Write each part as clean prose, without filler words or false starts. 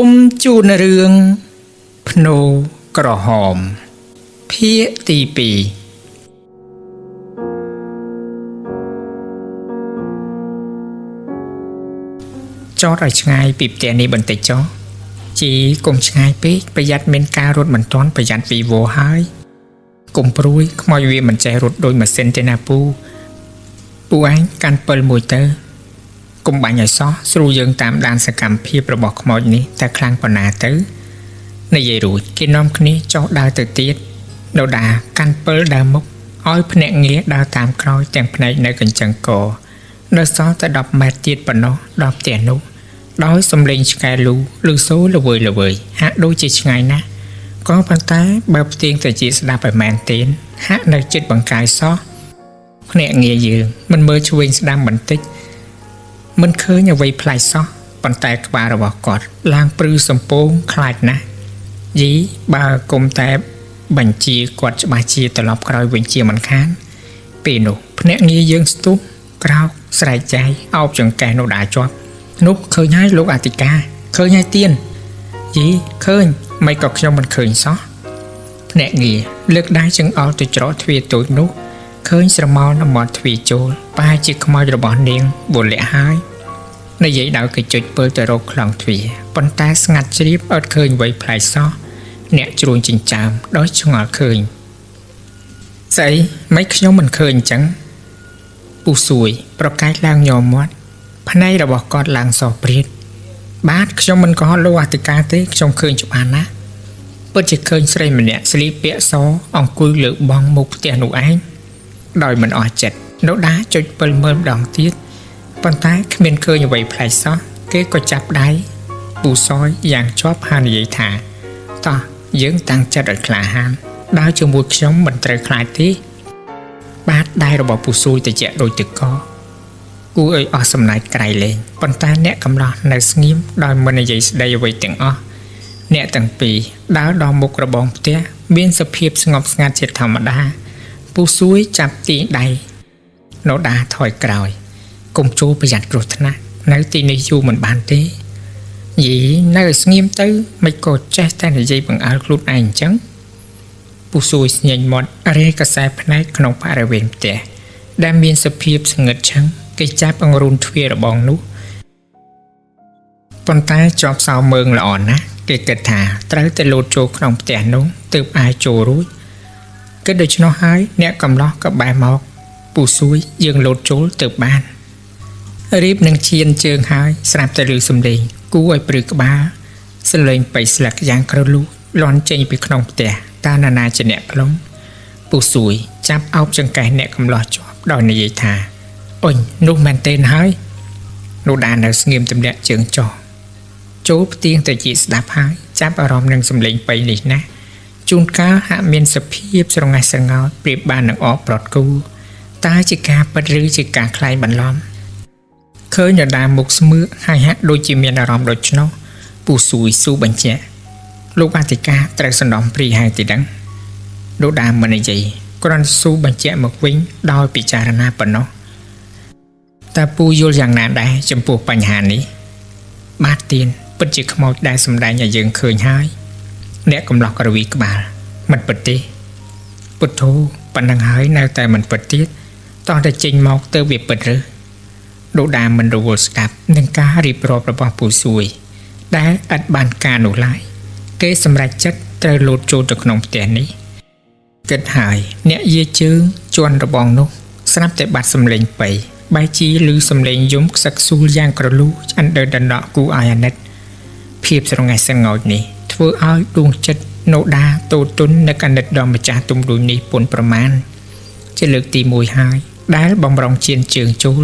មជូនរឿងភ្នោក្រហមភាគទី2ចតឲ្យឆ្ងាយពីផ្ទះនេះបន្តិចចុះជីកុំឆ្ងាយពេកប្រយ័ត្នមានការរត់មិនទាន់ប្រយ័ត្នវីវោហើយកុំព្រួយខ្មោចវាមិនចេះរត់ដូចម៉ាស៊ីនទេណាពូពូឯងកាន់ពិលមួយទៅកុំបាញ់ឲ្យសោះស្រួលយើងតាមដានសកម្មភាពរបស់ខ្មោចនេះតែខ្លាំងប៉ុណ្ណាទៅនិយាយរួចគេនាំគ្នាចុះដើរទៅទៀតដដាកាន់ពិលដើរមុខឲ្យភ្នាក់ងារដើរតាមក្រោយទាំងភ្នែកនៅកញ្ចឹងកនៅសល់តែ10ម៉ែត្រទៀតប៉ុណ្ណោះដល់ផ្ទះនោះដោយសំឡេងឆ្កែលូឬសូរល្វើយល្វើយហាក់ដូចជាឆ្ងាយណាស់ក៏ប៉ុន្តែបើផ្ទៀងទៅជាស្ដាប់ឲ្យមែនទែនហាក់នៅចិត្តបង្កាយសោះភ្នាក់ងារយើងមិនមើលឆ្វេងស្ដាំបន្តិចមិនឃើញអ្វីប្លែកសោះប៉ុន្តែក្បាលរបស់គាត់ឡើងព្រឺសំពោងខ្លាចណាស់យីបើគុំតែបញ្ជាគាត់ច្បាស់ជាត្រឡប់ក្រោយវិញជាមិនខានពេលនោះភ្នាក់ងារយើងស្ទុះក្រោកស្រែកចៃអោបចង្កេះនោះដាជាប់នោះឃើញហើយលោកអធិការឃើញហើយទៀនយីឃើញមិនក៏ខ្ញុំមិនឃើញសោះភ្នាក់ងារលើកដៃចង្អុលទៅច្រកទ្វារតូចនោះឃើញស្រមោលនៅមាត់ទ្វារចូលប្រហែលជាខ្មោចរបស់នាងវលៈហើយនិយាយដល់គេចុចពិលទៅរកខ្លងទ្វារប៉ុន្តែស្ងាត់ជ្រាបអត់ឃើញអ្វីប្លែកសោះអ្នកជ្រួញចិញ្ចើមដោយឆ្ងល់ឃើញស្អីមិនខ្ញុំមិនឃើញអញ្ចឹងពូសួយប្រកែកឡើងញ័រមាត់ភ្នែករបស់គាត់ឡើងសព្រាតបាទខ្ញុំមិនកុហកលោកអធិការទេខ្ញុំឃើញច្បាស់ណាស់ពិតជាឃើញស្រីម្នាក់ស្លៀកពាក់សអង្គុយលើបង់មុខផ្ទះនោះឯងដោយមិនអស់ចិត្តនៅដាចុចពិលមើលម្ដងទៀតប៉ុន្តែគ្មានឃើញអ្វីប្លែកសោះគេក៏ចាប់ដៃពូសយយ៉ាងជាប់ហើយនិយាយថាតោះយើងតាំងចិត្តឲ្យក្លាហានដើរជាមួយខ្ញុំមិនត្រូវខ្លាចទេបាទដៃរបស់ពូសួយត្រជាក់ដូចទឹកកគួរឲ្យអស់សំណើចក្រៃលែងប៉ុន្តែអ្នកកំឡោះនៅស្ងៀមដោយមិននិយាយស្ដីអ្វីទាំងអស់អ្នកទាំងពីរដើរដល់មុខរបងផ្ទះមានសភាពស្ងប់ស្ងាត់ជាធម្មតាពូសួយចាប់ទាញដៃណូដាថយក្រោយកុំចូលប្រយ័ត្នគ្រោះថ្នាក់នៅទីនេះយូរមិនបានទេយីនៅឲ្យស្ងៀមទៅមិនក៏ចេះតែនិយាយបង្អើលខ្លួនឯងអញ្ចឹងពូសួយស្ញែងមាត់រេកសែភ្នែកក្នុងបរិវេណផ្ទះដែលមានសភាពស្ងឹតឆឹងគេចាប់អង្រូនទ្វាររបងនោះប៉ុន្តែជាប់សោមើងល្អណាស់គេគិតថាត្រូវតែលោតចូលក្នុងផ្ទះនោះទើបអាចចូលរួចគិតដូច្នោះហើយអ្នកកំឡោះក៏បែរមកពូសួយយើងលោតចូលទើបបានរៀបនឹងឈានជើងហើយស្រាប់តែឮសំឡេងគួរឲ្យព្រឺក្បាលសំឡេងបៃស្លឹកយ៉ាងក្រលូលន់ចេញពីក្នុងផ្ទះតាណានាជាអ្នកផ្លុំពូសួយចាប់អោបចង្កេះអ្នកកំឡោះជាប់ដោយនិយាយថាអុញនោះមែនទេនហើយនោះដានៅស្ងៀមទម្លាក់ជើងចុះចូលផ្ទៀងទៅជាស្ដាប់ហើយចាប់អារម្មណ៍នឹងសំឡេងបៃនេះណាស់ជួនកាលហាក់មានសភាពស្រងេះស្រងោចប្រៀបបាននឹងអកប្រត់គូតើជាការពិតឬជាការក្លែងបន្លំឃើញដដាមុខស្មឿកហើយហាក់ដូចជាមានអារម្មណ៍ដូច្នោះពូសួយស៊ូបញ្ជាក់លោកអធិការត្រូវសណ្ដំព្រីហើយទីដឹងលោកដាមិននិយាយគ្រាន់ស៊ូបញ្ជាក់មកវិញដោយពិចារណាប៉ុណ្ណោះតើពូយល់យ៉ាងណាដែរចំពោះបញ្ហានេះបាទទៀនពិតជាខ្មោចដែលសម្ដែងឲ្យយើងឃើញហើយអ្នកកំឡោះក្រវីក្បាលមិនពិតទេពុទ្ធោប៉ុណ្ណឹងហើយនៅតែមិនពិតទៀតតោះតែចេញមកទៅវាពិតឬលោកដាមិនរវល់ស្ដាប់នឹងការរៀបរាប់របស់ពូសួយដែលឥតបានការនោះឡើយគេសម្រេចចិត្តត្រូវលោតចូលទៅក្នុងផ្ទះនេះគិតហើយអ្នកយាជើងជន់របងនោះស្រាប់តែបាត់សំឡេងបៃបែជាឮសំឡេងយំខ្សឹកស៊ូលយ៉ាងក្រលូឆ្អិនដើដណ្ដក់គូឲ្យអាណិតភាពស្រងេះស្រងោចនេះធ្វើឲ្យដួងចិត្តណូដាតូទុននឹកអាណិតដល់ម្ចាស់ទំរួញនេះពុនប្រមាណជាលើកទី1ហើយដែលបំរុងជៀនជើងចូល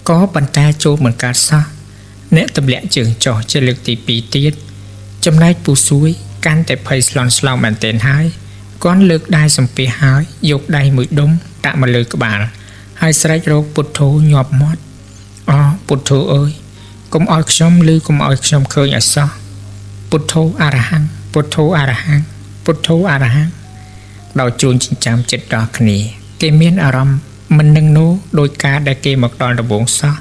ក៏ប៉ុន្តែចូលមិនកើតសោះអ្នកទម្លាក់ជើងចុះជាលើកទី2ទៀតចំណែកពូសួយកាន់តែភ័យស្លន់ស្លោមែនទែនហើយគាត់លើកដៃសំពះហើយយកដៃមួយដុំដាក់មកលើក្បាលហើយស្រែករកពុទ្ធោញាប់មាត់អពុទ្ធោអើយកុំឲ្យខ្ញុំឮកុំឲ្យខ្ញុំឃើញឲ្យសោះពុទ្ធោអរហង្គពុទ្ធោអរហង្គពុទ្ធោអរហង្គដោយជួនចិញ្ចាំចិត្តដល់គ្នាគេមានអារម្មណ៍មិននឹងនោះដោយការដែលគេមកដល់ដំបូងសោះ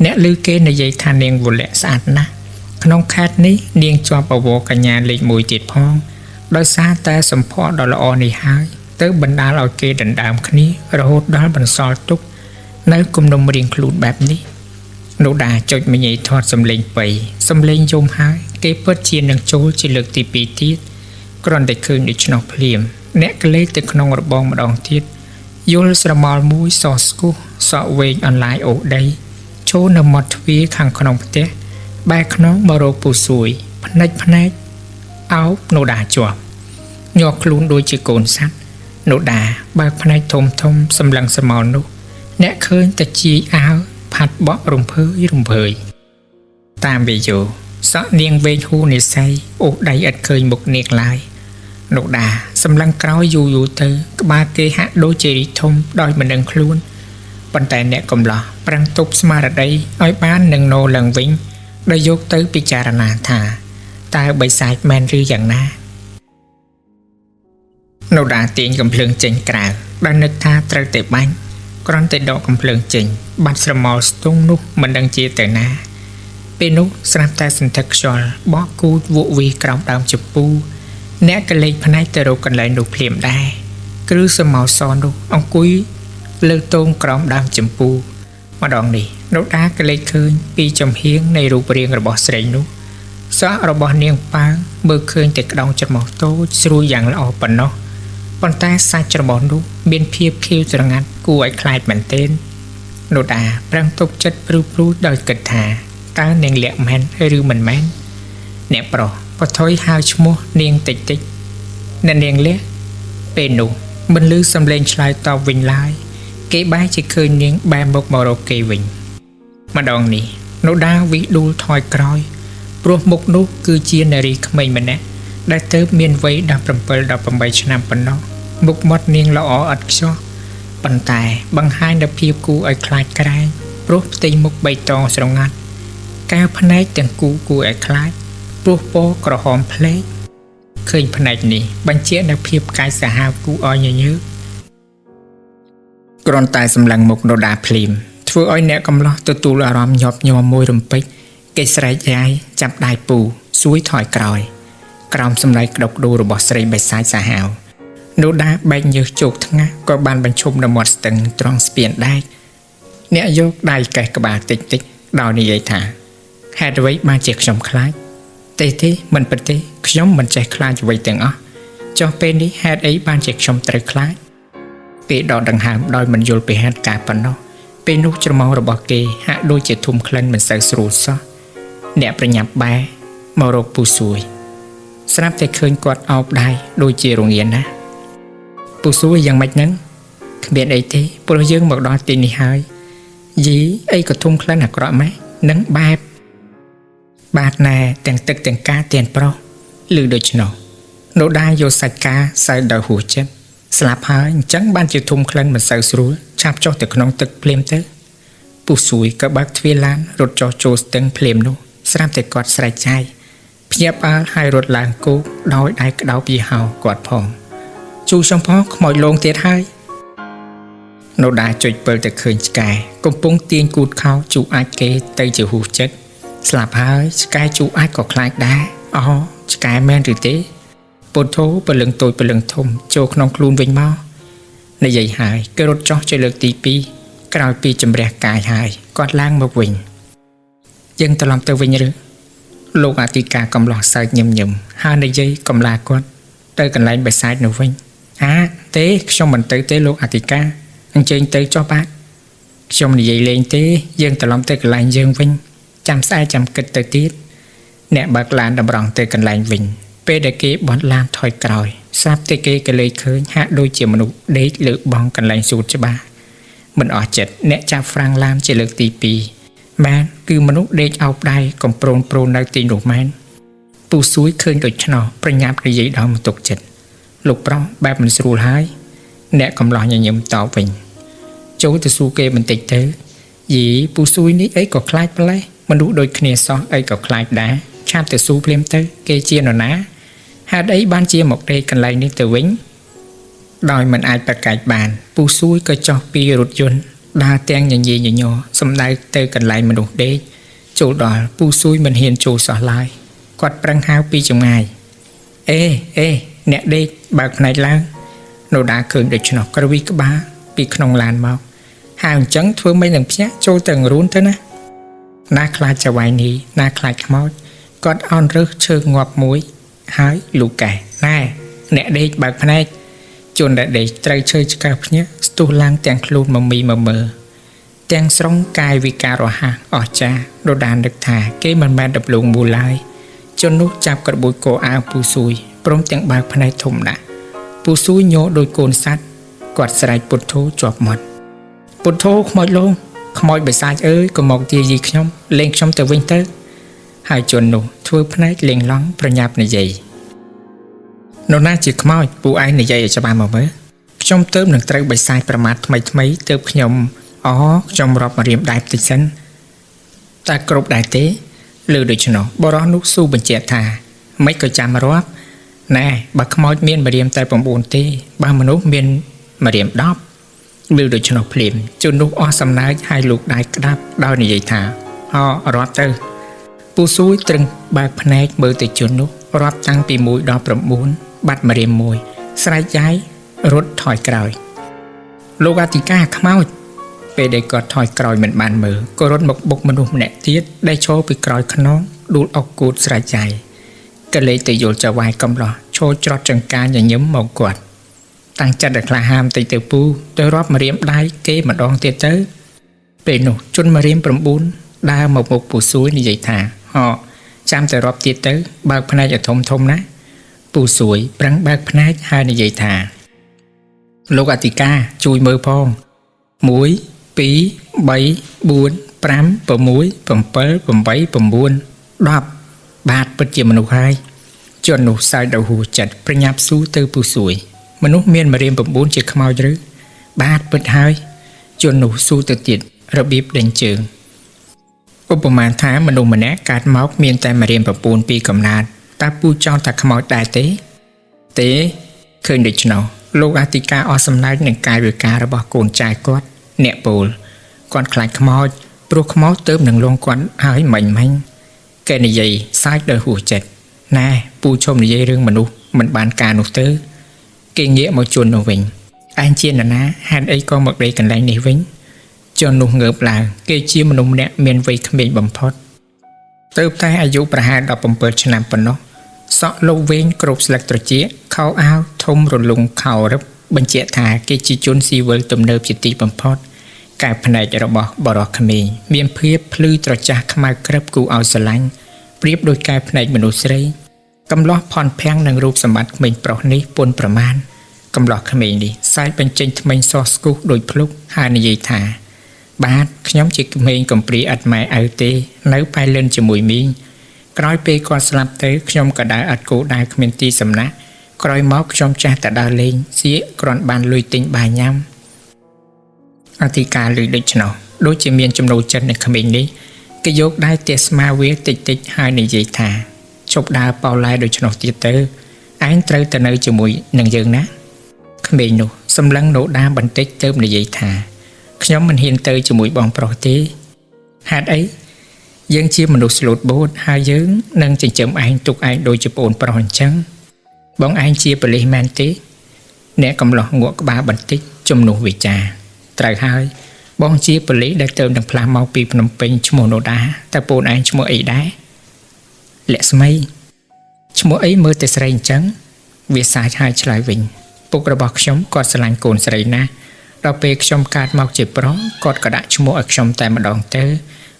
អ្នកឮគេនិយាយថានាងវលៈស្អាតណាស់ ក្នុងខេត្តនេះនាងជាប់អវរកញ្ញាលេខ1ទៀតផងដោយសារតែសម្ផស្សដ៏ល្អនេះហើយទៅបណ្ដាលឲ្យគេដណ្ដើមគ្នារហូតដល់បន្សល់ទុកនៅគំនុំរៀងខ្លួនបែបនេះ នោះដាចុចមញីថតសំឡេងបៃសំឡេងយំហើយគេពិតជានឹងចូលជាលើកទី2ទៀតគ្រាន់តែឃើញដូច្នោះភ្លាមអ្នកកលេចទៅក្នុងរបងម្ដងទៀតយល់ស្រមោលមួយសស្គូសសក់វែងអន្លាយអូសដីចូលនៅមាត់ទ្វារខាងក្នុងផ្ទះបែរខ្នងមករកពូសួយភ្នែកភ្នែកអោបនោះដាជាប់ញ័រខ្លួនដូចជាកូនសត្វនោះដាបើកភ្នែកធំធំសម្លឹងស្រមោលនោះអ្នកឃើញតែជាយអាវផាត់បក់រំភើយរំភើយតាមវាយោសក់នាងវែងហ៊ូនិស័យអូសដៃឥតឃើញមុខនាងឡើយនោះដាសម្លឹងក្រោយយូរយូរទៅក្បាលគេហាក់ដូចជារីកធំដោយមិនដឹងខ្លួនប៉ុន្តែអ្នកកំឡោះប្រឹងទប់ស្មារតីឲ្យបាននឹងណូឡើងវិញដោយយកទៅពិចារណាថាតើបិសាចមែនឬយ៉ាងណានោះដាទាញកំភ្លើងចេញក្រៅដោយនឹកថាត្រូវតែបាញ់គ្រាន់តែដកកំភ្លើងចេញបាត់ស្រមោលស្ទង់នោះមិនដឹងជាទៅណាពេលនោះស្រាប់តែសន្ធឹកខ្យល់បក់គូចវក់វីក្រោមដើមជពូអ្នកក៏លេចផ្នែកទៅរកកន្លែងនោះភ្លាមដែរគ្រឹះស្រមោលសនោះអង្គុយលើទងក្រោមដើមជពូម្ដងនេះនោះដាក៏លេចឃើញពីចំហៀងនៃរូបរាងរបស់ស្រីនោះសក់របស់នាងប៉ើងមើលឃើញតែក្តោងច្រមុះតូចស្រួយយ៉ាងល្អប៉ុណ្ណោះប៉ុន្តែសាច់ច្រមុះនោះមានភាពខៀវស្រងាត់គួរឲ្យខ្លាចមែនទែននោះដាប្រឹងទប់ចិត្តព្រួយៗដោយគិតថាតើនាងលាក់មែនឬមិនមែនអ្នកប្រុសបថុយហៅឈ្មោះនាងតិចតិចអ្នកនាងលាក់ពេលនោះមិនឮសំឡេងឆ្លើយតបវិញឡើយគេបែរជាឃើញនាងបែរមុខមករកគេវិញម្ដងនេះនោះដាវិដួលថយក្រោយព្រោះមុខនោះគឺជានារីក្មេងម្នាក់ដែលទើបមានវ័យ17 18ឆ្នាំប៉ុណ្ណោះមុខមាត់នាងល្អឥតខ្ចោះប៉ុន្តែបង្ហាញនូវភាពគួរឲ្យខ្លាចក្រែងព្រោះផ្ទៃមុខបៃតងស្រងាត់កែវភ្នែកទាំងគូគួរឲ្យខ្លាចព្រោះពណ៌ក្រហមភ្លែកឃើញភ្នែកនេះបញ្ជាក់នូវភាពកាចសាហាវគួរឲ្យញញើតគ្រាន់តែសម្លឹងមុខនរដាភ្លាមធ្វើឲ្យអ្នកកំឡោះទទួលអារម្មណ៍ញាប់ញ័រមួយរំពេចគេស្រែកយាយចាប់ដៃពូសួយថយក្រោយក្រោមសម្ដែងក្តុកក្តួលរបស់ស្រីបិសាចសាហាវនរដាបែកញើសជោគថ្ងាសក៏បានបញ្ឈប់នៅមាត់ស្ទឹងត្រង់ស្ពានដែកអ្នកយកដៃកេះក្បាលតិចតិចដោយនិយាយថាហេតុអ្វីបានជាខ្ញុំខ្លាចទេទេមិនពិតទេខ្ញុំមិនចេះខ្លាចអ្វីទាំងអស់ចុះពេលនេះហេតុអីបានជាខ្ញុំត្រូវខ្លាចពេលដកដង្ហើមដោយមិនយល់ពីហេតុការណ៍ប៉ុណ្ណោះពេលនោះច្រមុះរបស់គេហាក់ដូចជាធំក្លិនមិនសូវស្រួលសោះអ្នកប្រញាប់បែរមករកពូសួយស្រាប់តែឃើញគាត់អោបដៃដូចជារងាណាស់ពូសួយយ៉ាងម៉េចហ្នឹងគ្មានអីទេព្រោះយើងមកដល់ទីនេះហើយយីអីក៏ធំក្លិនអាក្រក់ម៉េះនឹងបែបបាទណែទាំងទឹកទាំងការទៀនប្រុសឬដូច្នោះនរដាយកសាច់ការសើចដោយហួសចិត្តស្លាប់ហើយអញ្ចឹងបានជាធំក្លិនមិនសូវស្រួលឆាប់ចុះទៅក្នុងទឹកភ្លាមទៅពូសួយក៏បើកទ្វារឡានរត់ចុះចូលស្ទឹងភ្លាមនោះស្រាប់តែគាត់ស្រែកចៃភ្ញាក់ផ្អើលហើយរត់ឡើងគោកដោយដៃក្តោបយីហោគាត់ផងជួយខ្ញុំផងខ្មោចលងទៀតហើយនរដាចុចពិលទៅឃើញឆ្កែកំពុងទាញគូតខោជូអាចគេទៅជាហួសចិត្តស្លាប់ហើយឆ្កែជូអាចក៏ខ្លាចដែរអូឆ្កែមែនឬទេពុទ្ធោព្រលឹងតូចព្រលឹងធំចូលក្នុងខ្លួនវិញមកនិយាយហើយគេរត់ចុះជាលើកទី2ក្រោយពីជំរះកាយហើយគាត់ឡើងមកវិញយើងត្រឡប់ទៅវិញឬលោកអធិការកំឡោះសើចញឹមញឹមហើយនិយាយកំឡាគាត់ទៅកន្លែងបិសាចនោះវិញអាទេខ្ញុំមិនទៅទេលោកអធិការអញ្ជើញទៅចុះបាទខ្ញុំនិយាយលេងទេយើងត្រឡប់ទៅកន្លែងយើងវិញចាំស្អែកចាំគិតទៅទៀតអ្នកបើកឡានតម្រង់ទៅកន្លែងវិញពេលដែលគេបត់ឡានថយក្រោយស្រាប់តែគេក៏លេចឃើញហាក់ដូចជាមនុស្សដេកលើបង់កន្លែងសួតច្បាស់មិនអស់ចិត្តអ្នកចាប់ហ្វ្រាំងឡានជាលើកទី2មែនគឺមនុស្សដេកអោបដៃកំប្រូនប្រូននៅទីនោះមែនពូសួយឃើញដូច្នោះប្រញាប់និយាយដល់បន្ទុកចិត្តលោកប្រុសបែបមិនស្រួលហើយអ្នកកំឡោះញញឹមតបវិញចូលទៅសួរគេបន្តិចទៅយីពូសួយនេះអីក៏ខ្លាចម្លេះមនុស្សដូចគ្នាសោះអីក៏ខ្លាចដែរឆាប់ទៅសួរភ្លាមទៅគេជានរណាហេតុអីបានជាមកដេកកន្លែងនេះទៅវិញដោយមិនអាចប្រកែកបានពូសួយក៏ចុះពីរថយន្តដើរទាំងញញីញញ័រសំដៅទៅកន្លែងមនុស្សដេក ចូលដល់ពូស៊ួយមិនហ៊ានចូលសោះឡើយគាត់ប្រឹងហៅពីចម្ងាយអេអេអ្នកដេកបើកភ្នែកឡើងណូដាឃើញដូច្នោះក្រវីក្បាលពីក្នុងឡានមកហៅអញ្ចឹងធ្វើមិននឹងភ្ញាក់ចូលទៅរួនទៅណាណាខ្លាចចៅវាយនេះណាខ្លាចខ្មោចគាត់អន់រើសឈើងាប់មួយហើយលូកែណែអ្នកដេកបើកភ្នែកជនដែលដេកត្រូវឈើឆ្កឹះភ្ញាក់ស្ទុះឡើងទាំងខ្លួនមមីមមើទាំងស្រុងកាយវិការរហ័សអស្ចារ្យដដាននឹកថាគេមិនមែនដប្លងមូលឡើយជននោះចាប់ក្របួចកអាវពូស៊ួយព្រមទាំងបើកភ្នែកធំដាក់ពូស៊ួយញោដោយកូនសัตว์គាត់ស្រែកពុទ្ធោជាប់មាត់ពុទ្ធោខ្មោចលងខ្មោចបិសាចអើយកុំមកទាយីខ្ញុំលេងខ្ញុំទៅវិញទៅហើយជននោះធ្វើភ្នែកលេងឡង់ប្រញាប់និយាយនរណាជាខ្មោចពូឯងនិយាយឲ្យច្បាស់មកមើលខ្ញុំទៅនឹងត្រូវបិសាចប្រមាថថ្មីថ្មីទៅខ្ញុំអូខ្ញុំរាប់រៀមដែរតិចសិនតែគ្រប់ដែរទេលើដូច្នោះបរោះនោះស៊ូបញ្ជាក់ថាមិនក៏ចាំរាប់ណែបើខ្មោចមានម្រាមតែ9ទេបើមនុស្សមានម្រាម10លើដូច្នោះភ្លាមជននោះអស់សំណើចហើយលោកដៃក្តាប់ដោយនិយាយថាហោរាប់ទៅពូស៊ួយត្រឹងបើកភ្នែកមើលទៅជននោះរាប់តាំងពី1ដល់9បាត់ម្រាមមួយស្រែកយាយរត់ថយក្រោយលោកអធិការខ្មោចពេលដែលគាត់ថយក្រោយមិនបានមើលក៏រត់មកបុកមនុស្សម្នាក់ទៀតដែលឈរពីក្រោយខ្នងដួលអុកគូតស្រែកយាយកលេចទៅយល់ចៅវាយកំឡោះឈរច្រត់ចង្ការញញឹមមកគាត់តាំងចិត្តឲ្យក្លាហានតិចទៅពូទៅរាប់ម្រាមដៃគេម្ដងទៀតទៅពេលនោះជនម្រាម9ដើរមកមុខពូស៊ួយនិយាយថាហោចាំតែរាប់ទៀតទៅបើកភ្នែកឲ្យធំធំណាពូស៊ួយប្រឹងបើកភ្នែកហើយនិយាយថាលោកអធិការជួយមើលផង1 2 3 4 5 6 7 8 9 10បាទពិតជាមនុស្សហើយជននោះសើចដល់ហួសចិត្តប្រញាប់ស៊ូទៅពូស៊ួយមនុស្សមានម្រាម9ជាខ្មោចឬបាទពិតហើយជននោះស៊ូទៅទៀតរបៀបដេញជើងឧបមាថាមនុស្សម្នាក់កើតមកមានតែម្រាម9ពីកំណើតតើពូចោទថាខ្មោចដែរទេទេឃើញដូច្នោះលោកអធិការអស់សំណើចនឹងកាយវិការរបស់កូនចៅគាត់អ្នកពូលគាត់ខ្លាចខ្មោចព្រោះខ្មោចទៅនឹងលងគាត់ហើយមិញមិញគេនិយាយសើចដោយហួសចិត្តណែពូឈុំនិយាយរឿងមនុស្សមិនបានការនោះទៅគេងាកមកជួននោះវិញឯងជានរណាហេតុអីក៏មកដេកកន្លែងនេះវិញជននោះងើបឡើងគេជាមនុស្សម្នាក់មានវ័យក្មេងបំផុតទៅតែអាយុប្រហែល17ឆ្នាំប៉ុណ្ណោះសក់លោកវែងគ្រប់ស្លឹកត្រចៀកខោអាវធំរលុងខោរឹបបញ្ជាក់ថាគេជាជនស៊ីវិលទំនើបជាទីបំផុតកែភ្នែករបស់បរិសក្មេងមានភាពភ្លឺត្រចះខ្មៅក្រឹបគូឲ្យស្រឡាញ់ប្រៀបដោយកែភ្នែកមនុស្សស្រីកំឡោះផនភាំងនឹងរូបសម្បត្តិក្មេងប្រុសនេះពុនប្រមាណកំឡោះក្មេងនេះសែកបញ្ចេញថ្មិញសោះស្គុះដោយភ្លុកហើយនិយាយថាបាទខ្ញុំជាក្មេងកំព្រាឥតម៉ែឪទេនៅប៉ែលិនជាមួយមីងក្រោយពេលគាត់ស្លាប់ទៅខ្ញុំក៏ដើរឥតគោដៅគ្មានទីសំណាក់ក្រោយមកខ្ញុំចាស់តែដើរលេងសៀកគ្រាន់បានលុយទិញបាយញ៉ាំអធិការលឺដូច្នោះដូចជាមានចំណូលចិត្តនឹងក្មេងនេះគេយកដៃទះស្មាវាតិចតិចហើយនិយាយថាជប់ដើរបោឡែដូច្នោះទៀតទៅឯងត្រូវទៅនៅជាមួយនឹងយើងណាក្មេងនោះសម្លឹងណូដាបន្តិចទៅនិយាយថាខ្ញុំមិនហ៊ានទៅជាមួយបងប្រុសទេហេតុអីយើងជាមនុស្សស្លូតបូតហើយយើងនឹងចិញ្ចឹមឯងទុកឯងដូចជាប្អូនប្រុសអញ្ចឹងបងឯងជាប៉ូលីសមែនទេអ្នកកំឡោះងក់ក្បាលបន្តិចជំនួសវិចារត្រូវហើយបងជាប៉ូលីសដែលទៅនឹងផ្លាស់មកពីភ្នំពេញឈ្មោះណូដាតែប្អូនឯងឈ្មោះអីដែរលក្ស្មីឈ្មោះអីមើលតែស្រីអញ្ចឹងវាសាចហើយឆ្លើយវិញពុករបស់ខ្ញុំគាត់ស្រឡាញ់កូនស្រីណាស់ដល់ពេលខ្ញុំកើតមកជាប្រុសគាត់ក៏ដាក់ឈ្មោះឲ្យខ្ញុំតែម្ដងទៅ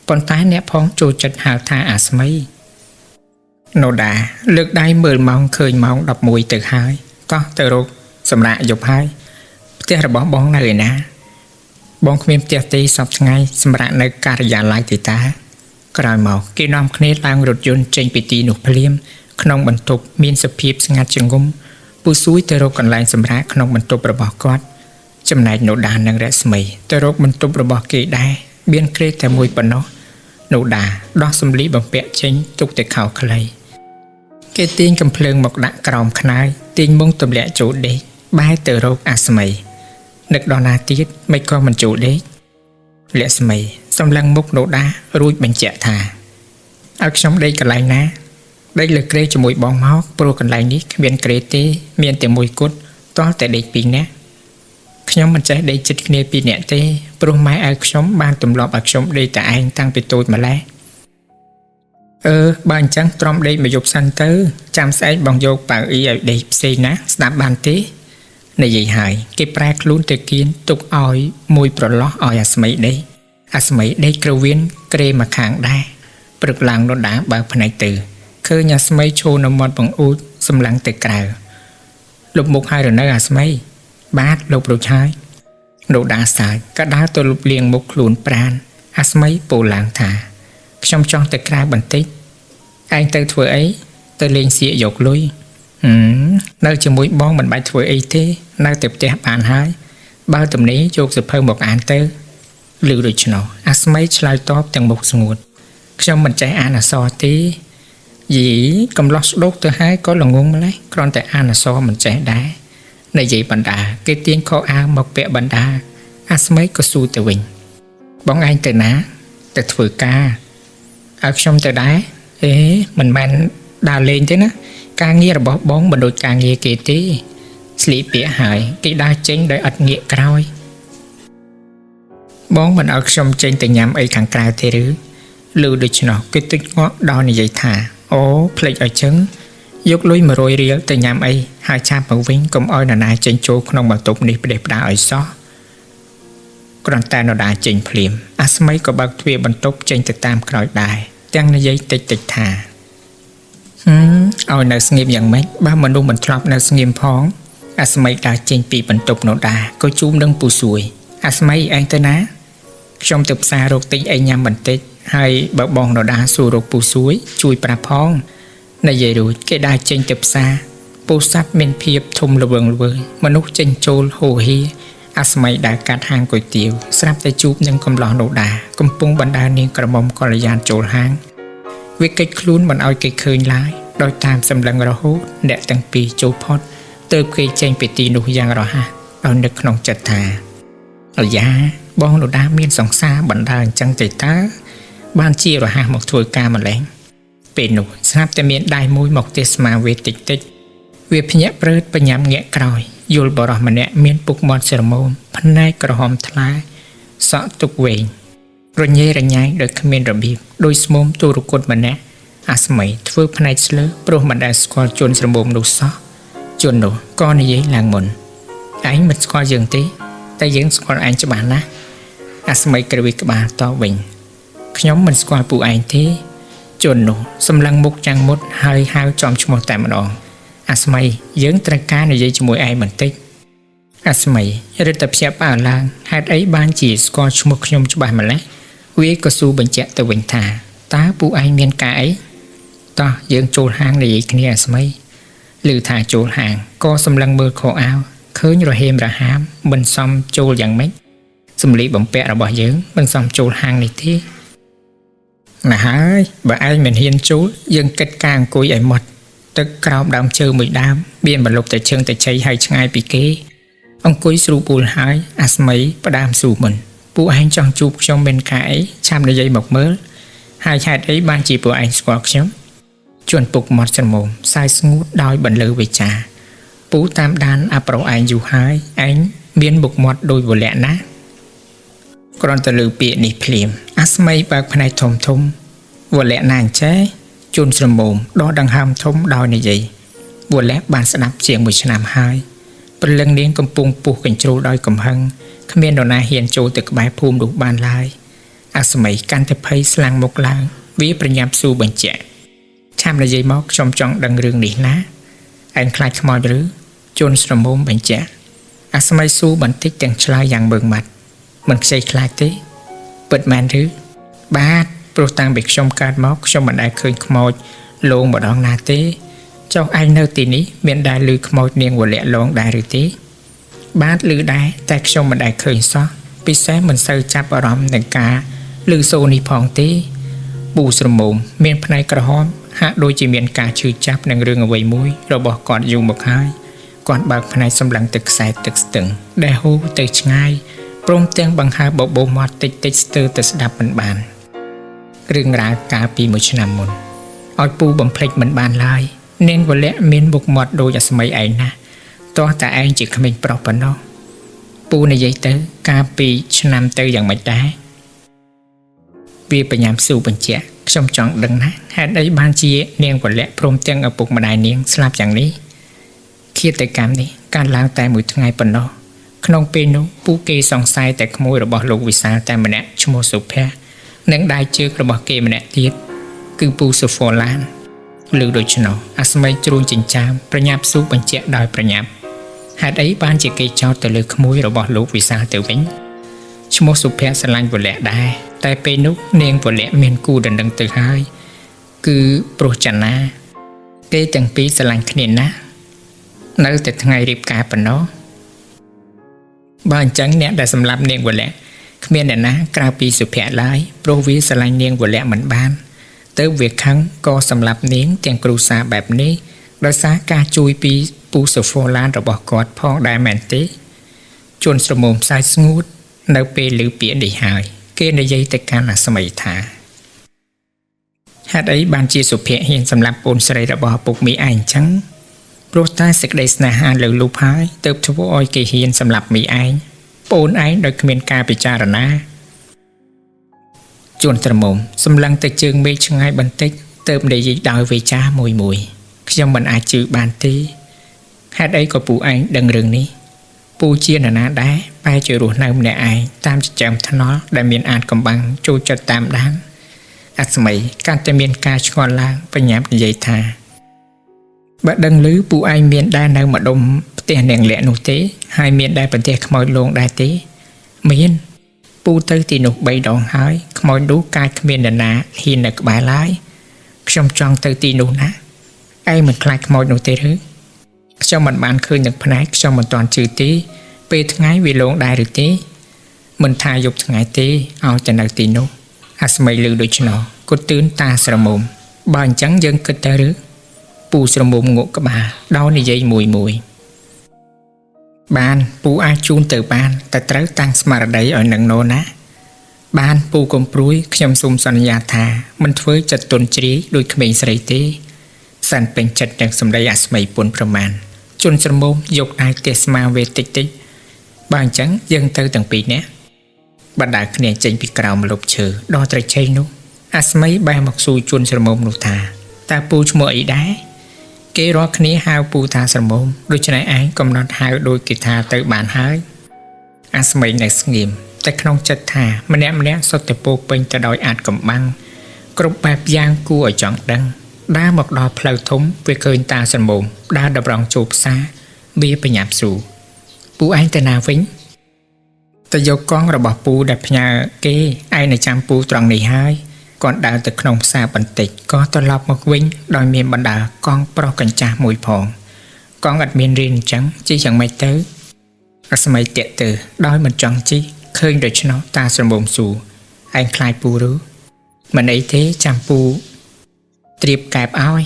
ប៉ុន្តែអ្នកផងចូលចិត្តហៅថាអាស្មីណូដាលើកដៃមើលម៉ោងឃើញម៉ោង11ទៅហើយតោះទៅរកសម្រាប់យប់ហើយផ្ទះរបស់បងនៅឯណាបងគ្មានផ្ទះទេសពថ្ងៃសម្រាប់នៅការិយាល័យទេតាក្រោយមកគេនាំគ្នាឡើងរថយន្តចេញពីទីនោះភ្លាមក្នុងបន្ទប់មានសភាពស្ងាត់ជ្រងំពូស៊ួយទៅរកកន្លែងសម្រាប់ក្នុងបន្ទប់របស់គាត់ចំណែកណូដានិងរស្មីទៅរកបន្ទប់របស់គេដែរមានគ្រែតែមួយប៉ុណ្ណោះណូដាដោះសម្លៀកបំពាក់ចេញទុកតែខោខ្លីគេទាញកំភ្លើងមកដាក់ក្រោមខ្នើយទាញមុងទម្លាក់ចូលដេកបែរទៅរកអាស្មីនឹកដល់ណាទៀតមិនក៏មិនចូលដេកលក្ស្មីសម្លឹងមុខណូដារួចបញ្ជាក់ថា ឲ្យខ្ញុំដេកកន្លែងណាដេកលើគ្រែជាមួយបងមកព្រោះកន្លែងនេះគ្មានគ្រែទេមានតែមួយគត់ទាល់តែដេកពីរនាក់ខ្ញុំមិនចេះដេកជិតគ្នាពីរនាក់ទេព្រោះម៉ែឲ្យខ្ញុំបានទម្លាប់ឲ្យខ្ញុំដេកតែឯងតាំងពីតូចម្ល៉េះអឺបើអញ្ចឹងទ្រាំដេកមួយយប់សិនទៅចាំស្អែកបងយកប៉ៅអ៊ីឲ្យដេកផ្សេងណាស្ដាប់បានទេនិយាយហើយគេប្រែខ្លួនទៅគៀនទុកឲ្យមួយប្រឡោះឲ្យអាស្មីដេកអាស្មីដេកក្រវៀនក្រេមកខាងដែរព្រឹកឡើងដដាបើកភ្នែកទៅឃើញអាស្មីឈរនៅមាត់បង្អួចសម្លឹងទៅក្រៅលុបមុខហើយរនៅអាស្មីបាទលោកប្រុសឆាយដដាសាចក៏ដើរទៅលុបលាងមុខខ្លួនប្រានអាស្មីពោលឡើងថាខ្ញុំចង់ទៅក្រៅបន្តិចឯងទៅធ្វើអីទៅលេងសៀកយកលុយនៅជាមួយបងមិនបាច់ធ្វើអីទេនៅតែផ្ទះបានហើយបើទំនេរយកសៀវភៅមកអានទៅឮដូច្នោះអាស្មីឆ្លើយតបទាំងមុខស្ងួតខ្ញុំមិនចេះអានអក្សរទេយីកំឡោះស្ដោកទៅហើយក៏ល្ងងម្លេះគ្រាន់តែអានអក្សរមិនចេះដែរនិយាយបណ្ដាគេទាញខោអាវមកពាក់បណ្ដាអាស្មីក៏ស៊ូទៅវិញបងឯងទៅណាទៅធ្វើការឲ្យខ្ញុំទៅដែរអេមិនមែនដើរលេងទេណាការងាររបស់បងមិនដូចការងារគេទេស្លៀកពាក់ហើយគេដើរចេញដោយឥតងាកក្រោយបងមិនឲ្យខ្ញុំចេញទៅញ៉ាំអីខាងក្រៅទេឬឮដូច្នោះគេទុចងក់ដល់និយាយថាអូភ្លេចឲ្យចឹងយកលុយ100រៀលទៅញ៉ាំអីហើយឆាប់មកវិញកុំឲ្យនរណាចេញចូលក្នុងបន្ទប់នេះផ្ដេសផ្ដាសឲ្យសោះគ្រាន់តែនរណាចេញភ្លាមអាស្មីក៏បើកទ្វារបន្ទប់ចេញទៅតាមក្រោយដែរទាំងនិយាយតិចតិចថាឲ្យនៅស្ងៀមយ៉ាងម៉េចបើមនុស្សមិនធ្លាប់នៅស្ងៀមផងអាស្មីដើរចេញពីបន្ទប់នរដាក៏ជួបនឹងពូសួយអាស្មីឯងទៅណាខ្ញុំទៅផ្សាររកទិញអីញ៉ាំបន្តិចហើយបើបងនរដាសួររកពូសួយជួយប្រាប់ផងនិយាយរួចគេដើរចេញទៅផ្សារពោធិ៍សាត់មានភាពធំល្វឹងល្វើយមនុស្សចេញចូលហូរហៀអាស្មីដើរកាត់ហាងគុយទាវស្រាប់តែជួបនឹងកំឡោះនរដាកំពុងបណ្ដើរនាងក្រមុំកល្យានចូលហាងវាកិច្ចខ្លួនមិនឲ្យគេឃើញឡើយដោយតាមសម្លឹងរហូតអ្នកទាំងពីរចូលផុតទើបគេចេញពីទីនោះយ៉ាងរហ័សដោយនឹកក្នុងចិត្តថាអាយ៉ាបងនរដាមានសង្សារបណ្ដើរអញ្ចឹងទេតើបានជារហ័សមកធ្វើការម្លេះពេលនោះស្រាប់តែមានដៃមួយមកទេសស្មាវេតិចតិចវាភ្ញាក់ព្រឺតបញ្ញាំងាកក្រោយយល់បរោះម្នាក់មានពុកមាត់ស្រមោមភ្នែកក្រហមថ្លាសក់ទុកវែងរញ៉េរញ៉ៃដោយគ្មានរបៀបដោយស្មុំទូរគតម្នាក់អាស្មីធ្វើភ្នែកស្លើព្រោះមិនដែលស្គាល់ជនស្រមោមនោះសោះជននោះក៏និយាយឡើងមុនឯងមិនស្គាល់យើងទេតែយើងស្គាល់ឯងច្បាស់ណាស់អាស្មីក្រវិក្បាលតបវិញខ្ញុំមិនស្គាល់ពួកឯងទេជននោះសម្លឹងមុខចាំងមុតហើយហៅចំឈ្មោះតែម្ដងអាស្មីយើងត្រូវការនិយាយជាមួយឯងបន្តិចអាស្មីរឹតតែភ្ញាក់ផ្អើលឡើងហេតុអីបានជាស្គាល់ឈ្មោះខ្ញុំច្បាស់ម្ល៉េះវាក៏ស៊ូបញ្ជាក់ទៅវិញថាតើពួកឯងមានការអីតោះយើងចូលហាងនិយាយគ្នាអាស្មីឮថាចូលហាងក៏សម្លឹងមើលខោអាវឃើញរហេមរហាមមិនសមចូលយ៉ាងម៉េចសម្លៀកបំពាក់របស់យើងមិនសមចូលហាងនេះទេណាហើយបើឯងមិនហ៊ានចូលយើងគិតការអង្គុយឲ្យម៉ត់ទឹកក្រោមដើមឈើមួយដើមមានបន្លប់តែឈឹងតែឆៃហើយឆ្ងាយពីគេអង្គុយស្រួលពូលហើយអាស្មីផ្ដើមស៊ូមុនពួកឯងចង់ជួបខ្ញុំមានការអីឆាប់និយាយមកមើលហើយហេតុអីបានជាពួកឯងស្គាល់ខ្ញុំជួនពុកមាត់ច្រមុំសាយស្ងួតដោយបន្លឺវិចារពូតាមដានអាប្រុសឯងយូរហើយឯងមានមុខមាត់ដោយវលៈណាគ្រាន់តែលើពាក្យនេះភ្លាមអាស្មីបើកភ្នែកធំធំវលៈណាអញ្ចេះជួនស្រមោមដោះដង្ហើមធំដោយនិយាយវលៈបានស្ដាប់ជាងមួយឆ្នាំហើយព្រលឹងនាងកំពុងពុះកញ្ជ្រោលដោយកំហឹងគ្មាននរណាហ៊ានចូលទៅក្បែរភូមិនោះបានឡើយអាស្មីកាន់តែភ័យស្លាំងមុខឡើងវាប្រញាប់ស៊ូបញ្ជាក់ឆាប់និយាយមកខ្ញុំចង់ដឹងរឿងនេះណាឯងខ្លាចខ្មោចឬជួនស្រមោមបញ្ជាក់អាស្មីស៊ូបន្តិចទាំងឆ្លើយយ៉ាងម៉ឺងម៉ាត់មិនខ្ចីខ្លាចទេពិតមែនឬបាទព្រោះតាំងពីខ្ញុំកើតមកខ្ញុំមិនដែលឃើញខ្មោចលងម្ដងណាទេចុះឯងនៅទីនេះមានដែលឮខ្មោចនាងវលៈលងដែរឬទេបាទឮដែរតែខ្ញុំមិនដែលឃើញសោះពិសេសមិនសូវចាប់អារម្មណ៍នឹងការឮសូរនេះផងទេពូស្រមោមមានភ្នែកក្រហមហាក់ដូចជាមានការឈឺចាប់នឹងរឿងអ្វីមួយរបស់គាត់យូរមកហើយគាត់បើកភ្នែកសម្លឹងទៅខ្សែទឹកស្ទឹងដែលហូរទៅឆ្ងាយព្រមទាំងបង្ហើបបបោមាត់តិចតិចស្ទើរតែស្ដាប់មិនបាន រឿងរ៉ាវកាលពីមួយឆ្នាំមុនឲ្យពូបំភ្លេចមិនបានឡើយនាងវលៈមានមុខមាត់ដូចអាស្មីឯងណាស់ទោះតែឯងជាក្មេងប្រុសប៉ុណ្ណោះពូនិយាយទៅកាលពីឆ្នាំទៅយ៉ាងម៉េចដែរវាបញ្ញាំស៊ូបញ្ជាក់ខ្ញុំចង់ដឹងណាស់ហេតុអីបានជានាងវលៈព្រមទាំងឪពុកម្ដាយនាងស្លាប់យ៉ាងនេះឃាតកម្មនេះកើតឡើងតែមួយថ្ងៃប៉ុណ្ណោះក្នុងពេលនោះពួកគេសង្ស័យតែក្មួយរបស់លោកវិសាលតែម្នាក់ឈ្មោះសុភ័ក្រនិងដៃជើងរបស់គេម្នាក់ទៀតគឺពូសូហ្វឡានឬដូច្នោះអាស្មីជ្រួញចិញ្ចើមប្រញាប់ស៊ូបញ្ជាក់ដោយប្រញាប់ហេតុអីបានជាគេចោទទៅលើក្មួយរបស់លោកវិសាលទៅវិញឈ្មោះសុភ័ក្រស្រឡាញ់វលៈដែរតែពេលនោះនាងវលៈមានគូដណ្ដឹងទៅហើយគឺប្រុសចនាគេទាំងពីរស្រឡាញ់គ្នាណាស់នៅតែថ្ងៃរៀបការប៉ុណ្ណោះបើអញ្ចឹងអ្នកដែលសម្លាប់នាងវលៈគ្មានអ្នកណាក្រៅពីសុភ័ក្រឡើយព្រោះវាស្រឡាញ់នាងវលៈមិនបានទៅវាខឹងក៏សម្លាប់នាងទាំងគ្រួសារបែបនេះដោយសារការជួយពីពូសូហ្វឡានរបស់គាត់ផងដែរមែនទេជួនស្រមុំផ្សាយស្ងួតនៅពេលឮពាក្យនេះហើយគេនិយាយទៅកាន់អាស្មីថាហេតុអីបានជាសុភ័ក្រហ៊ានសម្លាប់កូនស្រីរបស់ឪពុកមីឯងអញ្ចឹងព្រោះតែសេចក្តីស្នេហាលើលូបហើយទើបធ្វើឲ្យគេហ៊ានសម្លាប់មីឯងប្អូនឯងដោយគ្មានការពិចារណាជួនត្រមុំសម្លឹងទៅជើងមេឃឆ្ងាយបន្តិចទើបនិយាយដោយវេចាមួយមួយខ្ញុំមិនអាចជឿបានទេហេតុអីក៏ពូឯងដឹងរឿងនេះពូជានរណាដែរបែរជារស់នៅម្នាក់ឯងតាមចិញ្ចើមថ្នល់ដែលមានអាតកំបាំងចូលចិត្តតាមដានអាស្មីកាន់តែមានការឆ្ងល់ឡើងបញ្ញាប់និយាយថាបើដឹងឮពូឯងមានដែរនៅម្ដុំផ្ទះនាងលក្ខនោះទេហើយមានដែរប្រទេសខ្មោចលងដែរទេមានពូទៅទីនោះ3ដងហើយខ្មោចនោះកាចគ្មាននរណាហ៊ាននៅក្បែរឡើយខ្ញុំចង់ទៅទីនោះណាឯងមិនខ្លាចខ្មោចនោះទេឬខ្ញុំមិនបានឃើញនឹងភ្នែកខ្ញុំមិនទាន់ជឿទេពេលថ្ងៃវាលងដែរឬទេមិនថាយប់ថ្ងៃទេឲ្យតែនៅទីនោះអាស្មីឮដូច្នោះក៏ទឿនតាស្រមុំបើអញ្ចឹងយើងគិតទៅឬពូស្រមុំងក់ក្បាលដោយនិយាយមួយមួយបានពូអាចជូនទៅបានតែត្រូវតាំងស្មារតីឲ្យនឹងណូណាបានពូកុំព្រួយខ្ញុំសូមសន្យាថាមិនធ្វើចិត្តទន់ជ្រាយដោយក្មេងស្រីទេសែនពេញចិត្តនឹងសម្ដីអាស្មីពុនប្រមាណជន់ស្រមុំយកដៃទះស្មាវេតិចតិចបើអញ្ចឹងយើងទៅទាំងពីរនាក់បណ្ដើគ្នាចេញពីក្រោមម្លប់ឈើដល់ត្រចៃនោះអាស្មីបែរមកសួរជន់ស្រមុំនោះថាតើពូឈ្មោះអីដែរគេរាល់គ្នាហៅពូថាស្រមុំដូច្នេះឯងកំណត់ហៅដូចគេថាទៅបានហើយអាស្មីនៅស្ងៀមតែក្នុងចិត្តថាម្នាក់ម្នាក់សុទ្ធតែពោពេញទៅដោយអាតកំបាំងគ្រប់បែបយ៉ាងគួរឲ្យចង់ដឹងដើរមកដល់ផ្លូវធំវាឃើញតាស្រមុំដើរតម្រង់ចូលផ្សារវាបញ្ញាប់សួរពូឯងទៅណាវិញទៅយកកង់របស់ពូដែលផ្ញើគេឯងនៅចាំពូត្រង់នេះហើយគាត់ដើរទៅក្នុងផ្សារបន្តិចក៏ត្រឡប់មកវិញដោយមានបណ្ដាកង់ប្រុសកញ្ចាស់មួយផងកង់អត់មានរៀនអញ្ចឹងជិះយ៉ាងម៉េចទៅអាស្មីតាក់ទៅដោយមិនចង់ជិះឃើញដូច្នោះតាស្រមុំសួរឯងខ្លាចពូឬមិនអីទេចាំពូត្រៀបកែបឲ្យ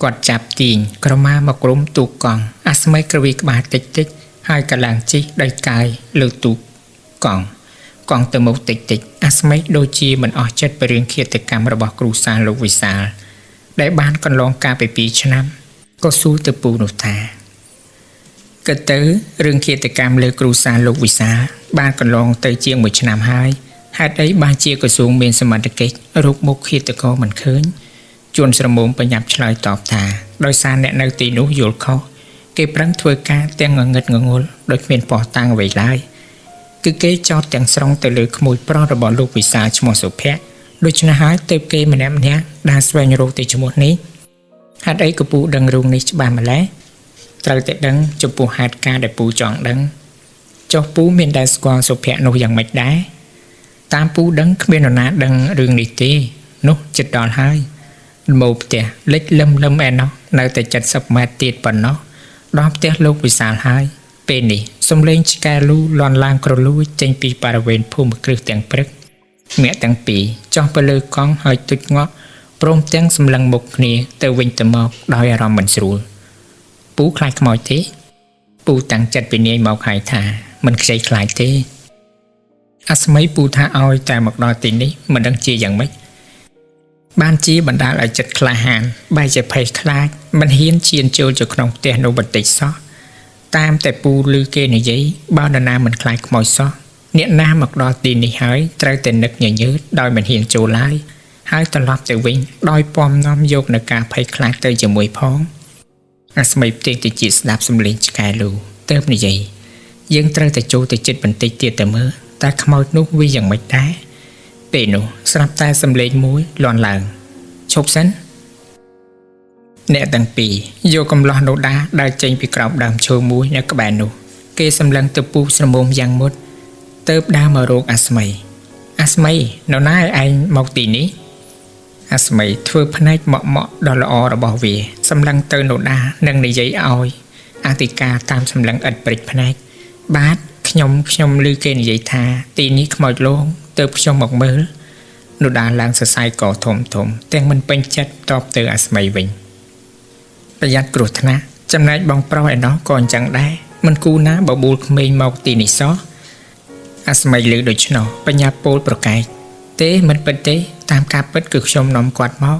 គាត់ចាប់ទាញក្រមាមកក្រុមទូកកង់អាស្មីក្រវីក្បាលតិចតិចហើយក៏ឡើងជិះដោយកាយលើទូកកង់កង់ទៅមុខតិចតិចអាស្មីដូចជាមិនអស់ចិត្តពីរឿងឃាតកម្មរបស់គ្រូសាលោកវិសាលដែលបានកន្លងកាលពី2ឆ្នាំក៏សួរទៅពូនោះថាគិតទៅរឿងឃាតកម្មលើគ្រូសាលោកវិសាលបានកន្លងទៅជាង1ឆ្នាំហើយហេតុអីបានជាក្រសួងមានសមត្ថកិច្ចរកមុខឃាតករមិនឃើញជួនស្រមុំបញ្ញាប់ឆ្លើយតបថាដោយសារអ្នកនៅទីនោះយល់ខុសគេប្រឹងធ្វើការទាំងងងឹតងងុលដោយគ្មានភស្តុតាងអ្វីឡើយគឺគេចោទទាំងស្រុងទៅលើក្មួយប្រុសរបស់លោកវិសាលឈ្មោះសុភ័ក្រដូច្នេះហើយទើបគេម្នាក់ម្នាក់ដើរស្វែងរកទៅឈ្មោះនេះហេតុអីក៏ពូដឹងរឿងនេះច្បាស់ម្ល៉េះត្រូវតែដឹងចំពោះហេតុការណ៍ដែលពូចង់ដឹងចុះពូមានដែលស្គាល់សុភ័ក្រនោះយ៉ាងម៉េចដែរតាមពូដឹងគ្មាននរណាដឹងរឿងនេះទេនោះចិត្តដល់ហើយមកផ្ទះលិចលឹមលឹមឯណោះនៅតែ70ម៉ែត្រទៀតប៉ុណ្ណោះដល់ផ្ទះលោកវិសាលហើយពេលនេះសំឡេងឆ្កែលូលន់ឡើងក្រលួចចេញពីបរិវេណភូមិគ្រឹះទាំងព្រឹកមាក់ទាំងពីរចុះទៅលើកង់ហើយទុចងក់ព្រមទាំងសម្លឹងមុខគ្នាទៅវិញទៅមកដោយអារម្មណ៍មិនស្រួលពូខ្លាចខ្មោចទេពូតាំងចិត្តពីនាយមកហើយថាមិនខ្ចីខ្លាចទេអាស្មីពូថាឲ្យតែមកដល់ទីនេះមិនដឹងជាយ៉ាងម៉េច បានជាបណ្ដាលឲ្យចិត្តក្លាហានបែរជាភ័យខ្លាចមិនហ៊ានឈានចូលទៅក្នុងផ្ទះនោះបន្តិចសោះតាមតែពូឮគេនិយាយបើនរណាមិនខ្លាចខ្មោចសោះអ្នកណាមកដល់ទីនេះហើយត្រូវតែនឹកញញើតដោយមិនហ៊ានចូលឡើយហើយត្រឡប់ទៅវិញដោយពំនាំយកនៅការភ័យខ្លាចទៅជាមួយផងអាស្មីផ្ទេងទៅជាស្ដាប់សំឡេងឆ្កែលូទៅនិយាយយើងត្រូវតែចូលទៅចិត្តបន្តិចទៀតទៅមើលតើខ្មោចនោះវាយ៉ាងម៉េចដែរពេលនោះស្រាប់តែសំឡេងមួយលាន់ឡើងឈប់សិនអ្នកទាំងពីរយកកំឡោះនោដាដើរចេញពីក្រោមដើមឈើមួយនៅក្បែរនោះគេសម្លឹងទៅពូស្រមុំយ៉ាងមុតទៅដើរមករកអាស្មីអាស្មីនៅណាឯងមកទីនេះអាស្មីធ្វើភ្នែកម៉ក់ម៉ក់ដ៏ល្អរបស់វាសម្លឹងទៅនោដានិងនិយាយឲ្យអធិការតាមសម្លឹងឥតព្រិចភ្នែកបាទខ្ញុំខ្ញុំឮគេនិយាយថាទីនេះខ្មោចលងទៅខ្ញុំមកមើលនោដាឡើងសរសៃកធំធំទាំងមិនពេញចិត្តតបទៅអាស្មីវិញប្រយ័ត្នគ្រោះថ្នាក់ចំណែកបងប្រុសឯណោះក៏អញ្ចឹងដែរមិនគូណាបបួលក្មេងមកទីនេះសោះអាស្មីឮដូច្នោះបញ្ញាពោលប្រកែកទេមិនពិតទេតាមការពិតគឺខ្ញុំនាំគាត់មក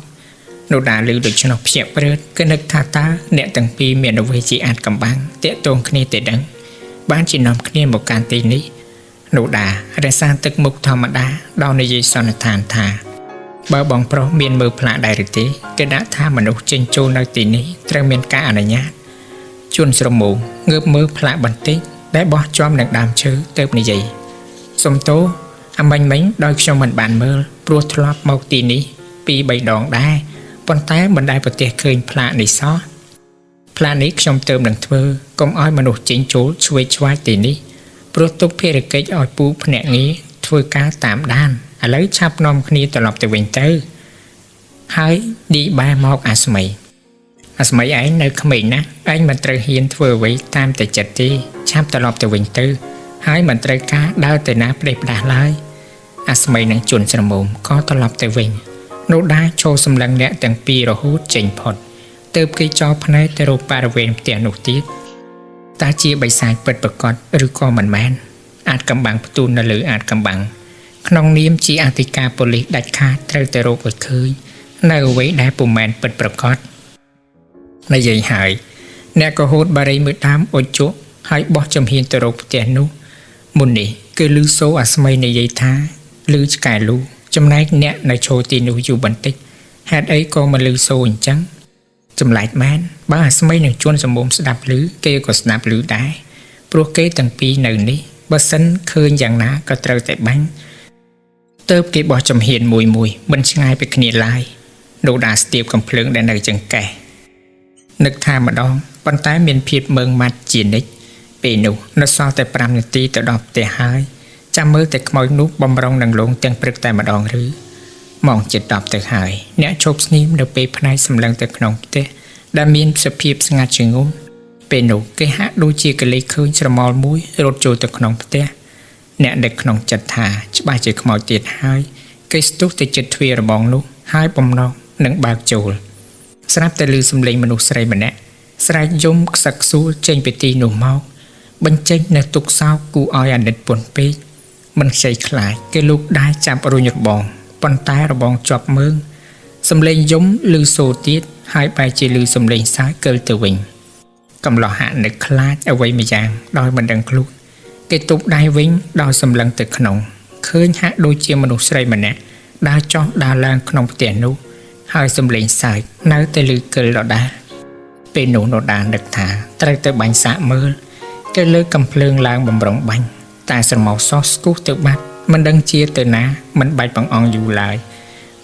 នោដាឮដូច្នោះភ្ញាក់ព្រឺតគឺនឹកថាតើអ្នកទាំងពីរមានអ្វីជាអាចកំបាំងតាក់ទងគ្នាទេដឹងបានជានាំគ្នាមកកាន់ទីនេះនោដារក្សាទឹកមុខធម្មតាដល់និយាយសន្និដ្ឋានថាបើបងប្រុសមានមើលផ្លាកដែរឬទេគេដាក់ថាមនុស្សចេញចូលនៅទីនេះត្រូវមានការអនុញ្ញាតជួនស្រមោងងើបមើលផ្លាកបន្តិចដែលបោះជាប់នឹងដើមឈើទៅនិយាយសុំទោសអាមិញមិញដោយខ្ញុំមិនបានមើលព្រោះធ្លាប់មកទីនេះពីរបីដងដែរប៉ុន្តែមិនដែលប្រទះឃើញផ្លាកនេះសោះផ្លាកនេះខ្ញុំទើបនឹងធ្វើកុំឲ្យមនុស្សចេញចូលឆ្វេងឆ្វាយទីនេះព្រោះទុកភារកិច្ចឲ្យពូភ្នាក់ងារធ្វើការតាមដានឥឡូវឆាប់នាំគ្នាត្រឡប់ទៅវិញទៅហើយឌីបែមកអាស្មីអាស្មីឯងនៅក្មេងណាស់ឯងមិនត្រូវហ៊ានធ្វើអ្វីតាមតែចិត្តទេឆាប់ត្រឡប់ទៅវិញទៅហើយមិនត្រូវការដើរទៅណាផ្ដេសផ្ដាសឡើយអាស្មីនឹងជន់ស្រមុំក៏ត្រឡប់ទៅវិញនោះដែរចូលសម្លឹងអ្នកទាំងពីររហូតចេញផុតទើបគេចោលភ្នែកទៅរកបរិវេណផ្ទះនោះទៀតតើជាបិសាចពិតប្រាកដឬក៏មិនមែនអាចកំបាំងផ្ទូននៅលើអាចកំបាំងក្នុងនាមជាអធិការប៉ូលីសដាច់ខាតត្រូវតែរកឲ្យឃើញនៅអ្វីដែលពុំមែនពិតប្រាកដនិយាយហើយអ្នកក៏ហូតបារីមួយដើមអុជជក់ហើយបោះចំហៀនទៅរកផ្ទះនោះមុននេះគឺឮសូរអាស្មីនិយាយថាឮឆ្កែលូចំណែកអ្នកនៅឈរទីនោះយូរបន្តិចហេតុអីក៏មិនឮសូរអញ្ចឹងចម្លែកមែនបើអាស្មីនឹងជួនសម្បុមស្ដាប់ឮគេក៏ស្ដាប់ឮដែរព្រោះគេទាំងពីរនៅនេះបើសិនឃើញយ៉ាងណាក៏ត្រូវតែបាញ់ទៅគេបោះចំហៀនមួយមួយមិនឆ្ងាយពីគ្នាឡើយនោះដាស្ទាបកំភ្លើងដែលនៅចង្កេះនឹកថាម្ដងប៉ុន្តែមានភាពមើងម៉ាត់ជានិច្ចពេលនោះនៅសល់តែ5នាទីទៅដល់ផ្ទះហើយចាំមើលតែខ្មោចនោះបំរុងនឹងលងទាំងព្រឹកតែម្ដងឬម៉ោងជិត10ទៅហើយអ្នកឈប់ស្ងៀមនៅពេលផ្នែកសម្លឹងទៅក្នុងផ្ទះដែលមានសភាពស្ងាត់ជ្រងំពេលនោះគេហាក់ដូចជាកលេសឃើញស្រមោលមួយរត់ចូលទៅក្នុងផ្ទះអ្នកនឹកក្នុងចិត្តថាច្បាស់ជាខ្មោចទៀតហើយគេស្ទុះទៅចិត្តទ្វាររបងនោះហើយបំណងនឹងបើកចូលស្រាប់តែឮសំឡេងមនុស្សស្រីម្នាក់ស្រែកយំខ្សឹកខ្សួលចេញពីទីនោះមកបញ្ចេញនៅទុក្ខសោកគួរឲ្យអាណិតពន់ពេកមិនខ្ចីខ្លាចគេលូកដៃចាប់រុញរបងប៉ុន្តែរបងជាប់មើងសំឡេងយំឮសូរទៀតហើយបែរជាឮសំឡេងសើចកិលទៅវិញកំឡោះហាក់នឹកខ្លាចអ្វីម្យ៉ាងដោយមិនដឹងខ្លួនគេទប់ដៃវិញដោយសម្លឹងទៅក្នុងឃើញហាក់ដូចជាមនុស្សស្រីម្នាក់ដើរចុះដើរឡើងក្នុងផ្ទះនោះហើយសំឡេងសើចនៅតែឮកិលដដែលពេលនោះនដានឹកថាត្រូវទៅបាញ់សាកមើលគេលើកកំភ្លើងឡើងបំរុងបាញ់តែស្រមោសោះស្គុះទៅបាត់មិនដឹងជាទៅណាមិនបាច់បង្អង់យូរឡើយ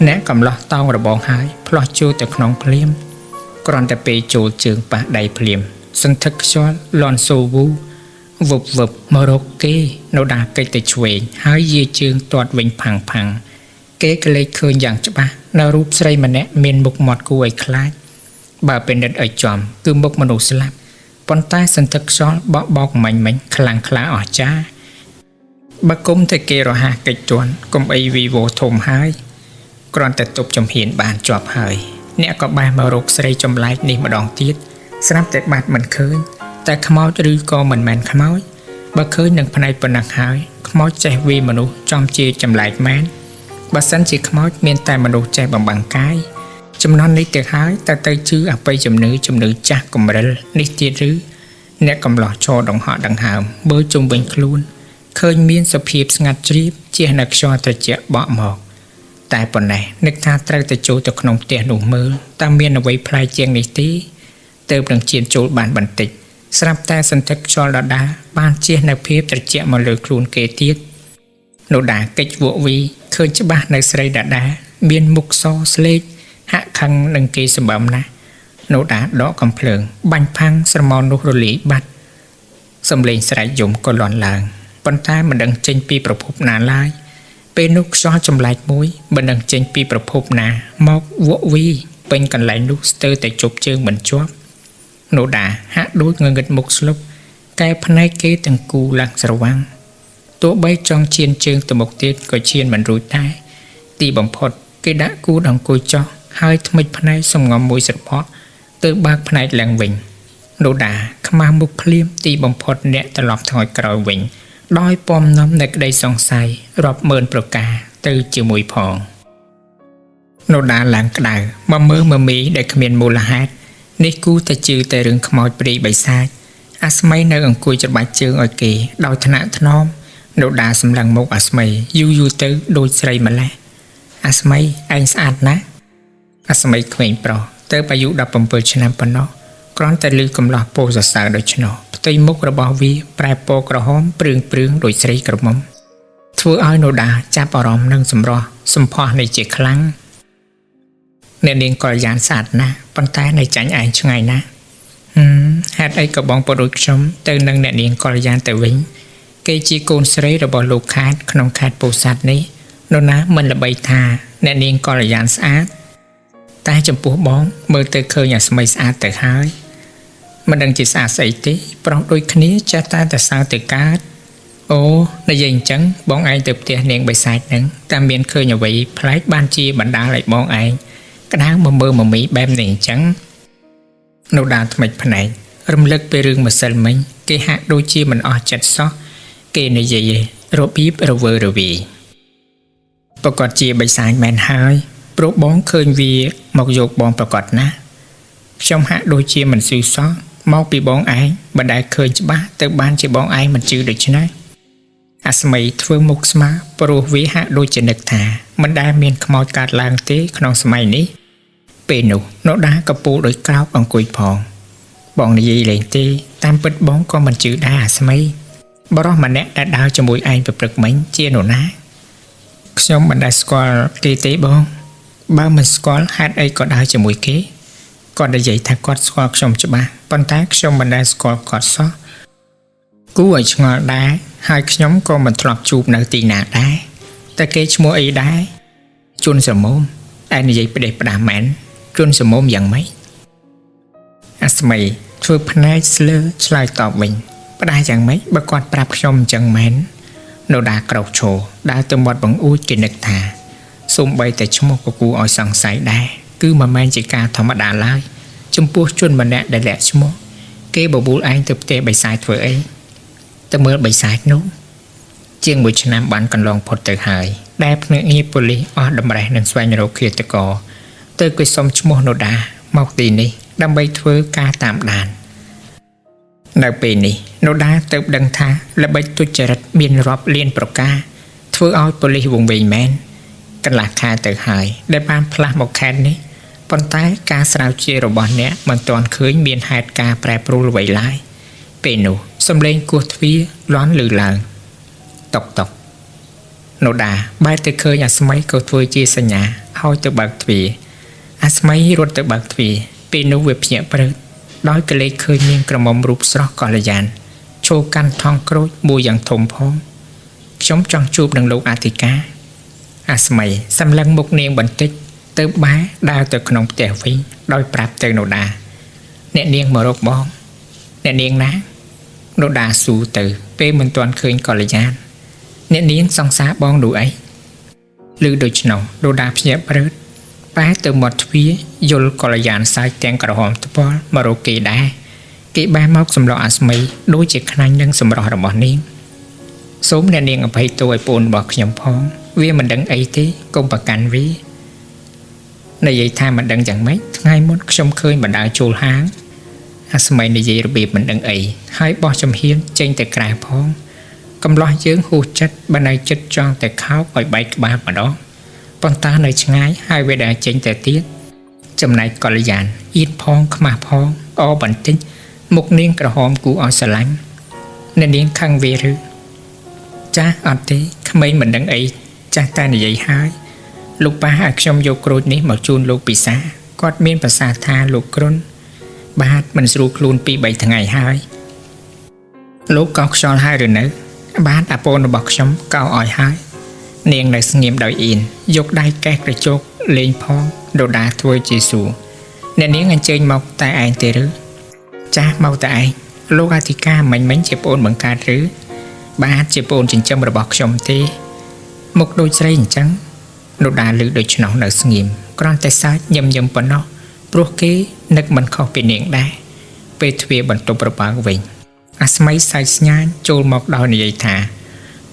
អ្នកកំឡោះតោងរបងហើយផ្លោះចូលទៅក្នុងភ្លាមគ្រាន់តែពេលចូលជើងប៉ះដៃភ្លាមសន្ធឹកខ្យល់លន់សូវូវឹបវឹបមករកគេនៅដាកិច្ចទៅឆ្វេងហើយយាជើងទាត់វិញផាំងផាំងគេក៏លេចឃើញយ៉ាងច្បាស់នៅរូបស្រីម្នាក់មានមុខមាត់គួរឲ្យខ្លាចបើពិនិត្យឲ្យចំគឺមុខមនុស្សស្លាប់ប៉ុន្តែសន្ធឹកខ្យល់បក់បោកមាញ់មិញខ្លាំងខ្លាអស្ចារ្យបើគុំតែគេរហ័សកិច្ចទាន់កុំអីវីវោធំហើយគ្រាន់តែទប់ជំហានបានជាប់ហើយអ្នកក៏បែរមករកស្រីចម្លែកនេះម្ដងទៀតស្រាប់តែបាត់មិនឃើញតែខ្មោចឬក៏មិនមែនខ្មោចបើឃើញនឹងផ្នែកប៉ុណ្ណឹងហើយខ្មោចចេះវាមនុស្សចំជាចម្លែកមែន បើសិនជាខ្មោចមានតែមនុស្សចេះបំបាំងកាយចំណន់នេះទៅហើយតើទៅជឿអបិយជំនឿជំនឿចាស់កំរិលនេះទៀតឬអ្នកកំឡោះឈរដង្ហក់ដង្ហើមមើលជុំវិញខ្លួនឃើញមានសភាពស្ងាត់ជ្រាបជះនៅខ្យល់ត្រជាក់បក់មកតែប៉ុណ្ណេះនឹកថាត្រូវតែចូលទៅក្នុងផ្ទះនោះមើលតើមានអ្វីប្លែកជាងនេះទេទើបនឹងជៀនចូលបានបន្តិចស្រាប់តែសន្ធឹកខ្យល់ដដែលបានជះនៅភាពត្រជាក់មកលើខ្លួនគេទៀត នោះដាកិច្ចវក់វីឃើញច្បាស់នៅស្រីដដែលមានមុខសស្លេកហាក់ខឹងនឹងគេសម្បើមណាស់នោះដាដកកំភ្លើងបាញ់ផាំងស្រមោលនោះរលាយបាត់សំឡេងស្រែកយំក៏លាន់ឡើងប៉ុន្តែមិនដឹងចេញពីប្រភពណាឡើយពេលនោះខ្យល់ចម្លែកមួយមិនដឹងចេញពីប្រភពណាមកវក់វីពេញកន្លែងនោះស្ទើរតែជប់ជើងមិនជាប់នោះដាហាក់ដូចងងឹតមុខស្លុបកែភ្នែកគេទាំងគូឡើងស្រវាំង ទោះបីចង់ឈានជើងទៅមុខទៀតក៏ឈានមិនរួចដែរទីបំផុតគេដាក់គូតអង្គុយចុះហើយថ្មិចភ្នែកសំងំមួយស្រពក់ទៅបើកភ្នែកឡើងវិញនោះដាខ្មាស់មុខភ្លាមទីបំផុតអ្នកត្រឡប់ថយក្រោយវិញដោយពំនាំនៅក្តីសង្ស័យរាប់ម៉ឺនប្រការទៅជាមួយផងនោះដាឡើងក្តៅមកមើលមមីដែលគ្មានមូលហេតុនេះគូតែជឿតែរឿងខ្មោចព្រាយបិសាចអាស្មីនៅអង្គុយច្របាច់ជើងឲ្យគេដោយថ្នាក់ថ្នមនោះដាសម្លឹងមុខអាស្មីយូរយូរទៅដូចស្រីម្លេះអាស្មីឯងស្អាតណាស់អាស្មីក្មេងប្រុសទៅអាយុ17ឆ្នាំប៉ុណ្ណោះគ្រាន់តែឮកំឡោះពោលសរសើរដូច្នោះផ្ទៃមុខរបស់វាប្រែពណ៌ក្រហមព្រឿងព្រឿងដូចស្រីក្រមុំធ្វើឲ្យនោះដាចាប់អារម្មណ៍នឹងសម្រស់សម្ផស្សនេះជាខ្លាំងអ្នកនាងកល្យានស្អាតណាស់ប៉ុន្តែនៅចាញ់ឯងឆ្ងាយណាស់ហេតុអីក៏បងប្រុសខ្ញុំទៅនឹងអ្នកនាងកល្យានទៅវិញគេជាកូនស្រីរបស់លោកខេត្តក្នុងខេត្តពោធិ៍សាត់នេះនរណាមិនល្បីថាអ្នកនាងកល្យានស្អាតតែចំពោះបងមើលទៅឃើញអាស្មីស្អាតទៅហើយមិនដឹងជាស្អាតស្អីទេប្រុសដូចគ្នាចេះតែសើទៅកើតអូនិយាយអញ្ចឹងបងឯងទៅផ្ទះនាងបិសាចនឹងតែមានឃើញអ្វីប្លែកបានជាបណ្ដាលឲ្យបងឯងក្តៅមកមើលមមីបែបនេះអញ្ចឹងនោះដាថ្មិចភ្នែករំលឹកពីរឿងម្សិលមិញគេហាក់ដូចជាមិនអស់ចិត្តសោះគេនិយាយរបៀបរវើរវាយប្រកាសជាបិសាចមែនហើយព្រោះបងឃើញវាមកយកបងប្រកាសណាស់ខ្ញុំហាក់ដូចជាមិនស៊ឺសោះមកពីបងឯងមិនដែលឃើញច្បាស់ទៅបានជាបងឯងមិនជឿដូច្នេះអាស្មីធ្វើមុខស្មើព្រោះវាហាក់ដូចជានឹកថាមិនដែលមានខ្មោចកើតឡើងទេក្នុងសម័យនេះពេលនោះណូដាកពូលដោយក្រោកអង្គុយផងបងនិយាយលេងទេតាមពិតបងក៏មិនជឿដែរអាស្មីបរិសម្នាក់ដែលដើរជាមួយឯងប្រព្រឹកមិញជានរណាខ្ញុំមិនដែលស្គាល់គេទេបងបើមិនស្គាល់ហេតុអីក៏ដើរជាមួយគេគាត់និយាយថាគាត់ស្គាល់ខ្ញុំច្បាស់ប៉ុន្តែខ្ញុំមិនដែលស្គាល់គាត់សោះគួរឲ្យឆ្ងល់ដែរហើយខ្ញុំក៏មិនធ្លាប់ជួបនៅទីណាដែរតែគេឈ្មោះអីដែរជន់សមុំឯនិយាយផ្ដេសផ្ដាស់មែនជន់សមុំយ៉ាងម៉េចអាស្មីធ្វើភ្នែកស្លើឆ្លើយតបវិញផ្ដាស់យ៉ាងម៉េចបើគាត់ប្រាប់ខ្ញុំអញ្ចឹងមែននៅដាក្រោកឈរដើរទៅមាត់បង្អួចគេនឹកថាសូម្បីតែឈ្មោះក៏គួរឲ្យសង្ស័យដែរគឺមិនមែនជាការធម្មតាឡើយចំពោះជនម្នាក់ដែលលាក់ឈ្មោះគេបបួលឯងទៅផ្ទះបិសាចធ្វើអីទៅមើលបិសាចនោះជាងមួយឆ្នាំបានកន្លងផុតទៅហើយដែលភ្នាក់ងារប៉ូលីសអស់តម្រេះនឹងស្វែងរកឃាតករទៅគេសុំឈ្មោះនដាមកទីនេះដើម្បីធ្វើការតាមដាននៅពេលនេះនដាទៅដឹងថាល្បិចទុច្ចរិតមានរាប់លានប្រការធ្វើឲ្យប៉ូលីសវង្វេងមែនកន្លះខែទៅហើយដែលបានផ្លាស់មកខេត្តនេះប៉ុន្តែការស្រាវជ្រាវរបស់អ្នកមិនទាន់ឃើញមានហេតុការណ៍ប្រែប្រួលអ្វីឡើយពេលនោះសំឡេងគោះទ្វារលាន់ឮឡើងតុកតុកនដាបែរទៅឃើញអាស្មីក៏ធ្វើជាសញ្ញាឲ្យទៅបើកទ្វារអាស្មីរត់ទៅបើកទ្វារពេលនោះវាភ្ញាក់ព្រឹកដោយកលេចឃើញមានក្រមុំរូបស្រស់កល្យានឈរកាន់ថង់ក្រូចមួយយ៉ាងធំផងខ្ញុំចង់ជួបនឹងលោកអធិការអាស្មីសម្លឹងមុខនាងបន្តិចទៅបែរដើរទៅក្នុងផ្ទះវិញដោយប្រាប់ទៅនដាអ្នកនាងមករកបងអ្នកនាងណានដាស៊ូទៅពេលមិនទាន់ឃើញកល្យានអ្នកនាងសង្សារបងនោះអីឬដូច្នោះនដាភ្ញាក់ព្រឺតបែរទៅមាត់ទ្វារយល់កល្យានសាច់ទាំងក្រហមថ្ពាល់មករកគេដែរគេបែរមកសម្លក់អាស្មីដូចជាខ្នាញ់នឹងសម្រស់របស់នាងសូមអ្នកនាងអភ័យទោសឲ្យប្អូនរបស់ខ្ញុំផង វាមិនដឹងអីទេកុំប្រកាន់វានិយាយថាមិនដឹងយ៉ាងម៉េចថ្ងៃមុនខ្ញុំឃើញបណ្ដើចូលហាងអាស្មីនិយាយរបៀបមិនដឹងអីហើយបោះចំហៀនចេញទៅក្រៅផងកំឡោះយើងហួសចិត្តបើនៅចិត្តចង់តែខោកឲ្យបែកក្បាលម្ដងប៉ុន្តែនៅឆ្ងាយហើយវាដើរចេញទៅទៀតចំណែកកល្យានអៀនផងខ្មាស់ផងអបន្តិចមុខនាងក្រហមគួរឲ្យស្រឡាញ់អ្នកនាងខឹងវាឬចាស់អត់ទេក្មេងមិនដឹងអីចាស់តែនិយាយហើយលោកប៉ាឲ្យខ្ញុំយកក្រូចនេះមកជូនលោកពិសាគាត់មានប្រសាសន៍ថាលោកគ្រុនបាទមិនស្រួលខ្លួនពី3ថ្ងៃហើយលោកកោសខ្យល់ហើយឬនៅបាទអាពូនរបស់ខ្ញុំកោសឲ្យហើយនាងនៅស្ងៀមដោយអៀនយកដៃកេះក្រជកលេងផងដដាធ្វើជាសួរអ្នកនាងអញ្ជើញមកតែឯងទេឬចាស់មកតែឯងលោកអធិការមិញៗជាប្អូនបង្កើតឬបាទជាប្អូនចិញ្ចឹមរបស់ខ្ញុំទេមុខដូចស្រីអញ្ចឹងនដាលឺដូច្នោះនៅស្ងៀមគ្រាន់តែសើចញឹមញឹមប៉ុណ្ណោះព្រោះគេនឹកមិនខុសពីនាងដែរពេលទ្វារបន្ទប់របើកវិញអាស្មីសើចស្ញាញចូលមកដោយនិយាយថា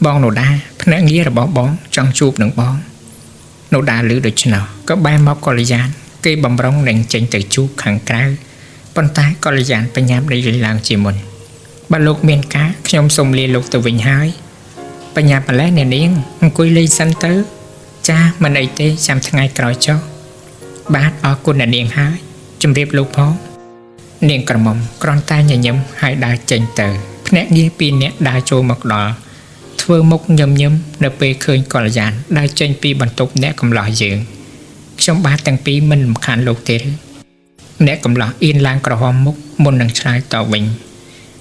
បងនដាភ្នាក់ងាររបស់បងចង់ជួបនឹងបងនដាលឺដូច្នោះក៏បែរមកកល្យានគេបំរុងនឹងចេញទៅជួបខាងក្រៅប៉ុន្តែកល្យានបញ្ញាប់និយាយឡើងជាមុនបើលោកមានការខ្ញុំសូមលាលោកទៅវិញហើយបញ្ញាប់ម្ល៉េះអ្នកនាងអង្គុយលេងសិនទៅចាស់មិនអីទេចាំថ្ងៃក្រោយចុះបាទអរគុណអ្នកនាងហើយជម្រាបលោកផងនាងក្រមុំគ្រាន់តែញញឹមហើយដើរចេញទៅភ្នាក់ងារពីរនាក់ដើរចូលមកដល់ធ្វើមុខញឹមញឹមនៅពេលឃើញកល្យានដើរចេញពីបន្ទប់អ្នកកំឡោះយើងខ្ញុំបាទទាំងពីរមិនរំខានលោកទេឬអ្នកកំឡោះអៀនឡើងក្រហមមុខមុននឹងឆ្លើយតបវិញ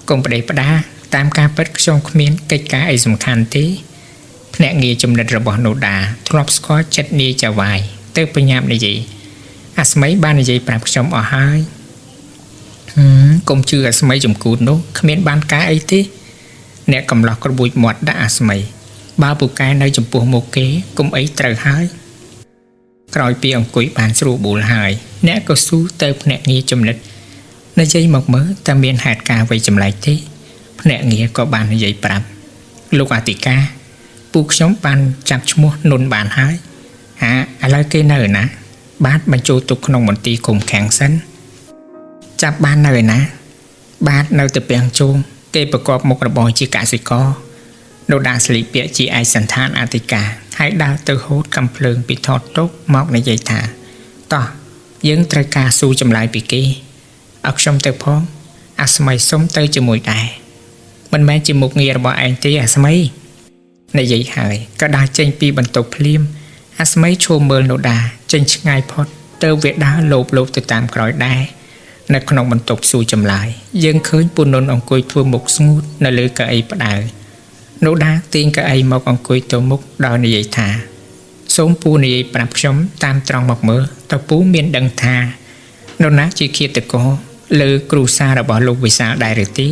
កុំប្តេជ្ញាតាមការពិតខ្ញុំគ្មានកិច្ចការអីសំខាន់ទេភ្នាក់ងារចំណិតរបស់នូដាធ្លាប់ស្គាល់ចិត្តនាយចៅវាយទៅបញ្ញាប់និយាយអាស្មីបាននិយាយប្រាប់ខ្ញុំអស់ហើយកុំជឿអាស្មីចំគូតនោះគ្មានបានការអីទេអ្នកកំឡោះក្របួចមាត់ដាក់អាស្មីបើពូកែនៅចំពោះមុខគេកុំអីត្រូវហើយក្រោយពីអង្គុយបានស្រួលបួលហើយអ្នកក៏ស៊ូទៅភ្នាក់ងារចំណិតនិយាយមកមើលតើមានហេតុការណ៍អ្វីចម្លែកទេភ្នាក់ងារក៏បាននិយាយប្រាប់លោកអធិការពូខ្ញុំបានចាប់ឈ្មោះនុនបានហើយហាឥឡូវគេនៅឯណាបាទបញ្ចូលទុកក្នុងមន្ទីរឃុំឃាំងសិនចាប់បាននៅឯណាបាទនៅទៅពាំងជោងគេប្រកបមុខរបរជាកសិករនៅដាក់ស្លៀកពាក់ជាឯកសណ្ឋានអធិការហើយដើរទៅហូតកំភ្លើងពីថតទុកមកនិយាយថាតោះយើងត្រូវការស៊ូចម្លើយពីគេឲ្យខ្ញុំទៅផងអាស្មីសុំទៅជាមួយដែរមិនមែនជាមុខងាររបស់ឯងទេអាស្មីនិយាយហើយក៏ដើរចេញពីបន្ទប់ភ្លាមអាស្មីឈរមើលនដាចេញឆ្ងាយផុតទៅវាដើរលោបលោបទៅតាមក្រោយដែរនៅក្នុងបន្ទប់ស៊ូចម្លើយយើងឃើញពូនុនអង្គុយធ្វើមុខស្ងួតនៅលើកៅអីផ្ដៅនដាទាញកៅអីមកអង្គុយទៅមុខដោយនិយាយថាសូមពូនិយាយប្រាប់ខ្ញុំតាមត្រង់មកមើលតើពូមានដឹងថានរណាជាឃាតករលើគ្រួសាររបស់លោកវិសាលដែរឬទេ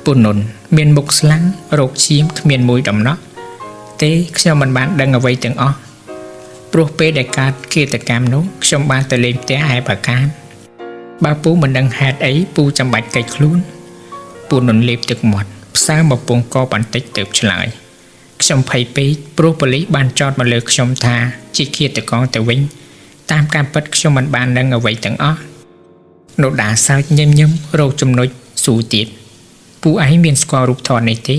ពូនុនមានមុខស្លាំងរោគឈាមគ្មានមួយដំណោះទេខ្ញុំមិនបានដឹងអ្វីទាំងអស់ព្រោះពេលដែលកើតឃាតកម្មនោះខ្ញុំបានទៅលេងផ្ទះឯបាកានបើពូមិនដឹងហេតុអីពូចាំបាច់កិច្ចខ្លួនពូនុនលេបទឹកមាត់ផ្សើមកពងកបន្តិចទៅឆ្លើយខ្ញុំភ័យពេកព្រោះប៉ូលីសបានចោទមកលើខ្ញុំថាជាឃាតករទៅវិញតាមការពិតខ្ញុំមិនបានដឹងអ្វីទាំងអស់នដាសើចញឹមញឹមរកចំណុចស៊ូទៀតពូឯងមានស្គាល់រូបថតនេះទេ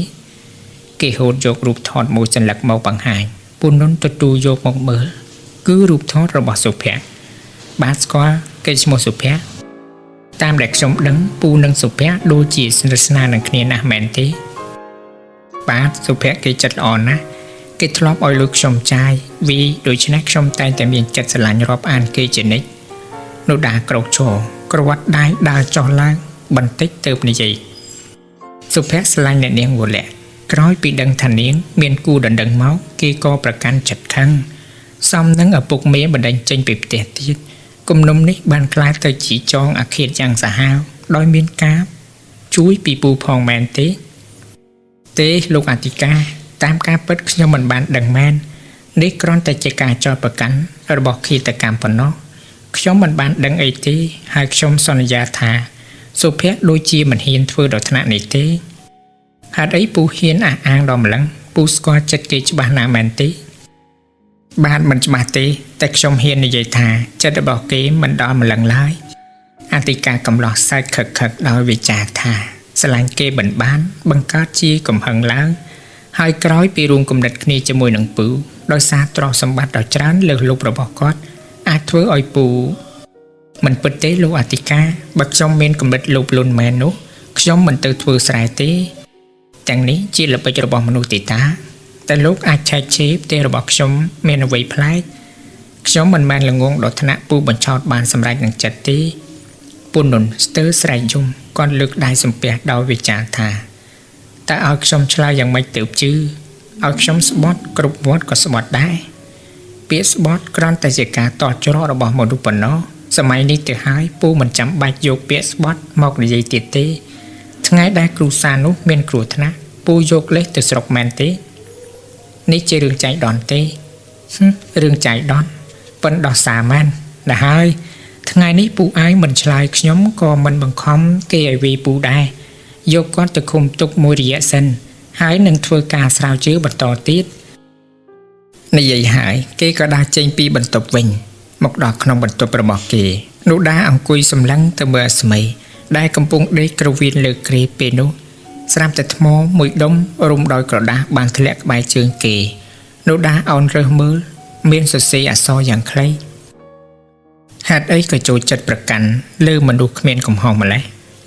គេហូតយករូបថតមួយសន្លឹកមកបង្ហាញពូនុនទទួលយកមកមើលគឺរូបថតរបស់សុភ័ក្របាទស្គាល់គេឈ្មោះសុភ័ក្រតាមដែលខ្ញុំដឹងពូនិងសុភ័ក្រដូចជាស្និទ្ធស្នាលនឹងគ្នាណាស់មែនទេបាទសុភ័ក្រគេចិត្តល្អណាស់គេធ្លាប់ឲ្យលុយខ្ញុំចាយវីដូច្នេះខ្ញុំតែងតែមានចិត្តស្រឡាញ់រាប់អានគេជានិច្ចនដាក្រោកឈរក្រវ៉ាត់ដៃដើរចុះឡើងបន្តិចទៅនិយាយសុភ័ក្រស្រឡាញ់អ្នកនាងវរៈក្រោយពីដឹងថានាងមានគូដណ្ដឹងមកគេក៏ប្រកាន់ចិត្តខឹងសំនឹងឪពុកមេបណ្ដេញចេញពីផ្ទះទៀតគំនុំនេះបានក្លាយទៅជាចងអាឃាតយ៉ាងសាហាវដោយមានការជួយពីពូផងមែនទេទេលោកអធិការតាមការពិតខ្ញុំមិនបានដឹងមែននេះគ្រាន់តែជាការចោទប្រកាន់របស់ឃាតកម្មប៉ុណ្ណោះខ្ញុំមិនបានដឹងអីទេហើយខ្ញុំសន្យាថាសុភ័ក្រដូចជាមិនហ៊ានធ្វើដល់ថ្នាក់នេះទេហេតុអីពូហ៊ានអះអាងដល់ម្លឹងពូស្គាល់ចិត្តគេច្បាស់ណាស់មែនទេ បាទមិនច្បាស់ទេតែខ្ញុំហ៊ាននិយាយថាចិត្តរបស់គេមិនដល់ម្លឹងឡើយអធិការកំឡោះសើចខឹកខឹកដោយវិចារថាស្រឡាញ់គេមិនបានបង្កើតជាកំហឹងឡើងហើយក្រោយពីរួមគំនិតគ្នាជាមួយនឹងពូដោយសារទ្រព្យសម្បត្តិដ៏ច្រើនលើសលប់របស់គាត់អាចធ្វើឲ្យពូមិនពិតទេលោកអធិការបើខ្ញុំមានគំនិតលោភលន់មែននោះខ្ញុំមិនទៅធ្វើស្រែទេទាំងនេះជាល្បិចរបស់មនុស្សទេតាតែលោកអាចឆែកឆេរផ្ទះរបស់ខ្ញុំមានអ្វីប្លែកខ្ញុំមិនមែនល្ងងដល់ថ្នាក់ពូបញ្ឆោតបានសម្រេចនឹងចិត្តទេពូនុនស្ទើរស្រែកយំគាត់លើកដៃសំពះដោយវិចារថាតើឲ្យខ្ញុំឆ្លើយយ៉ាងម៉េចទើបជឿឲ្យខ្ញុំស្បត់គ្រប់វត្តក៏ស្បត់ដែរពាក្យស្បត់គ្រាន់តែជាការតច្រករបស់មនុស្សប៉ុណ្ណោះសម័យនេះទៅហើយពូមិនចាំបាច់យកពាក្យស្បត់មកនិយាយទៀតទេថ្ងៃដែលគ្រូសានោះមានគ្រោះថ្នាក់ពូយកលេសទៅស្រុកមែនទេនេះជារឿងចៃដន្យទេរឿងចៃដន្យប៉ិនដោះសារមែនដល់ហើយថ្ងៃនេះពូឯងមិនឆ្លើយខ្ញុំក៏មិនបង្ខំគេឲ្យវាយពូដែរយកគាត់ទៅឃុំទុកមួយរយៈសិនហើយនឹងធ្វើការស្រាវជ្រាវបន្តទៀតនិយាយហើយគេក៏ដើរចេញពីបន្ទប់វិញមកដល់ក្នុងបន្ទប់របស់គេនោះដាអង្គុយសម្លឹងទៅមើលអាស្មីដែលកំពុងដេកក្រវៀនលើគ្រែពេលនោះស្រាប់តែថ្មមួយដុំរុំដោយក្រដាសបានធ្លាក់ក្បែរជើងគេនោះដាអោនរើសមើលមានសរសេរអក្សរយ៉ាងខ្លីហេតុអីក៏ចូលចិត្តប្រកាន់លើមនុស្សគ្មានកំហុសម្លេះ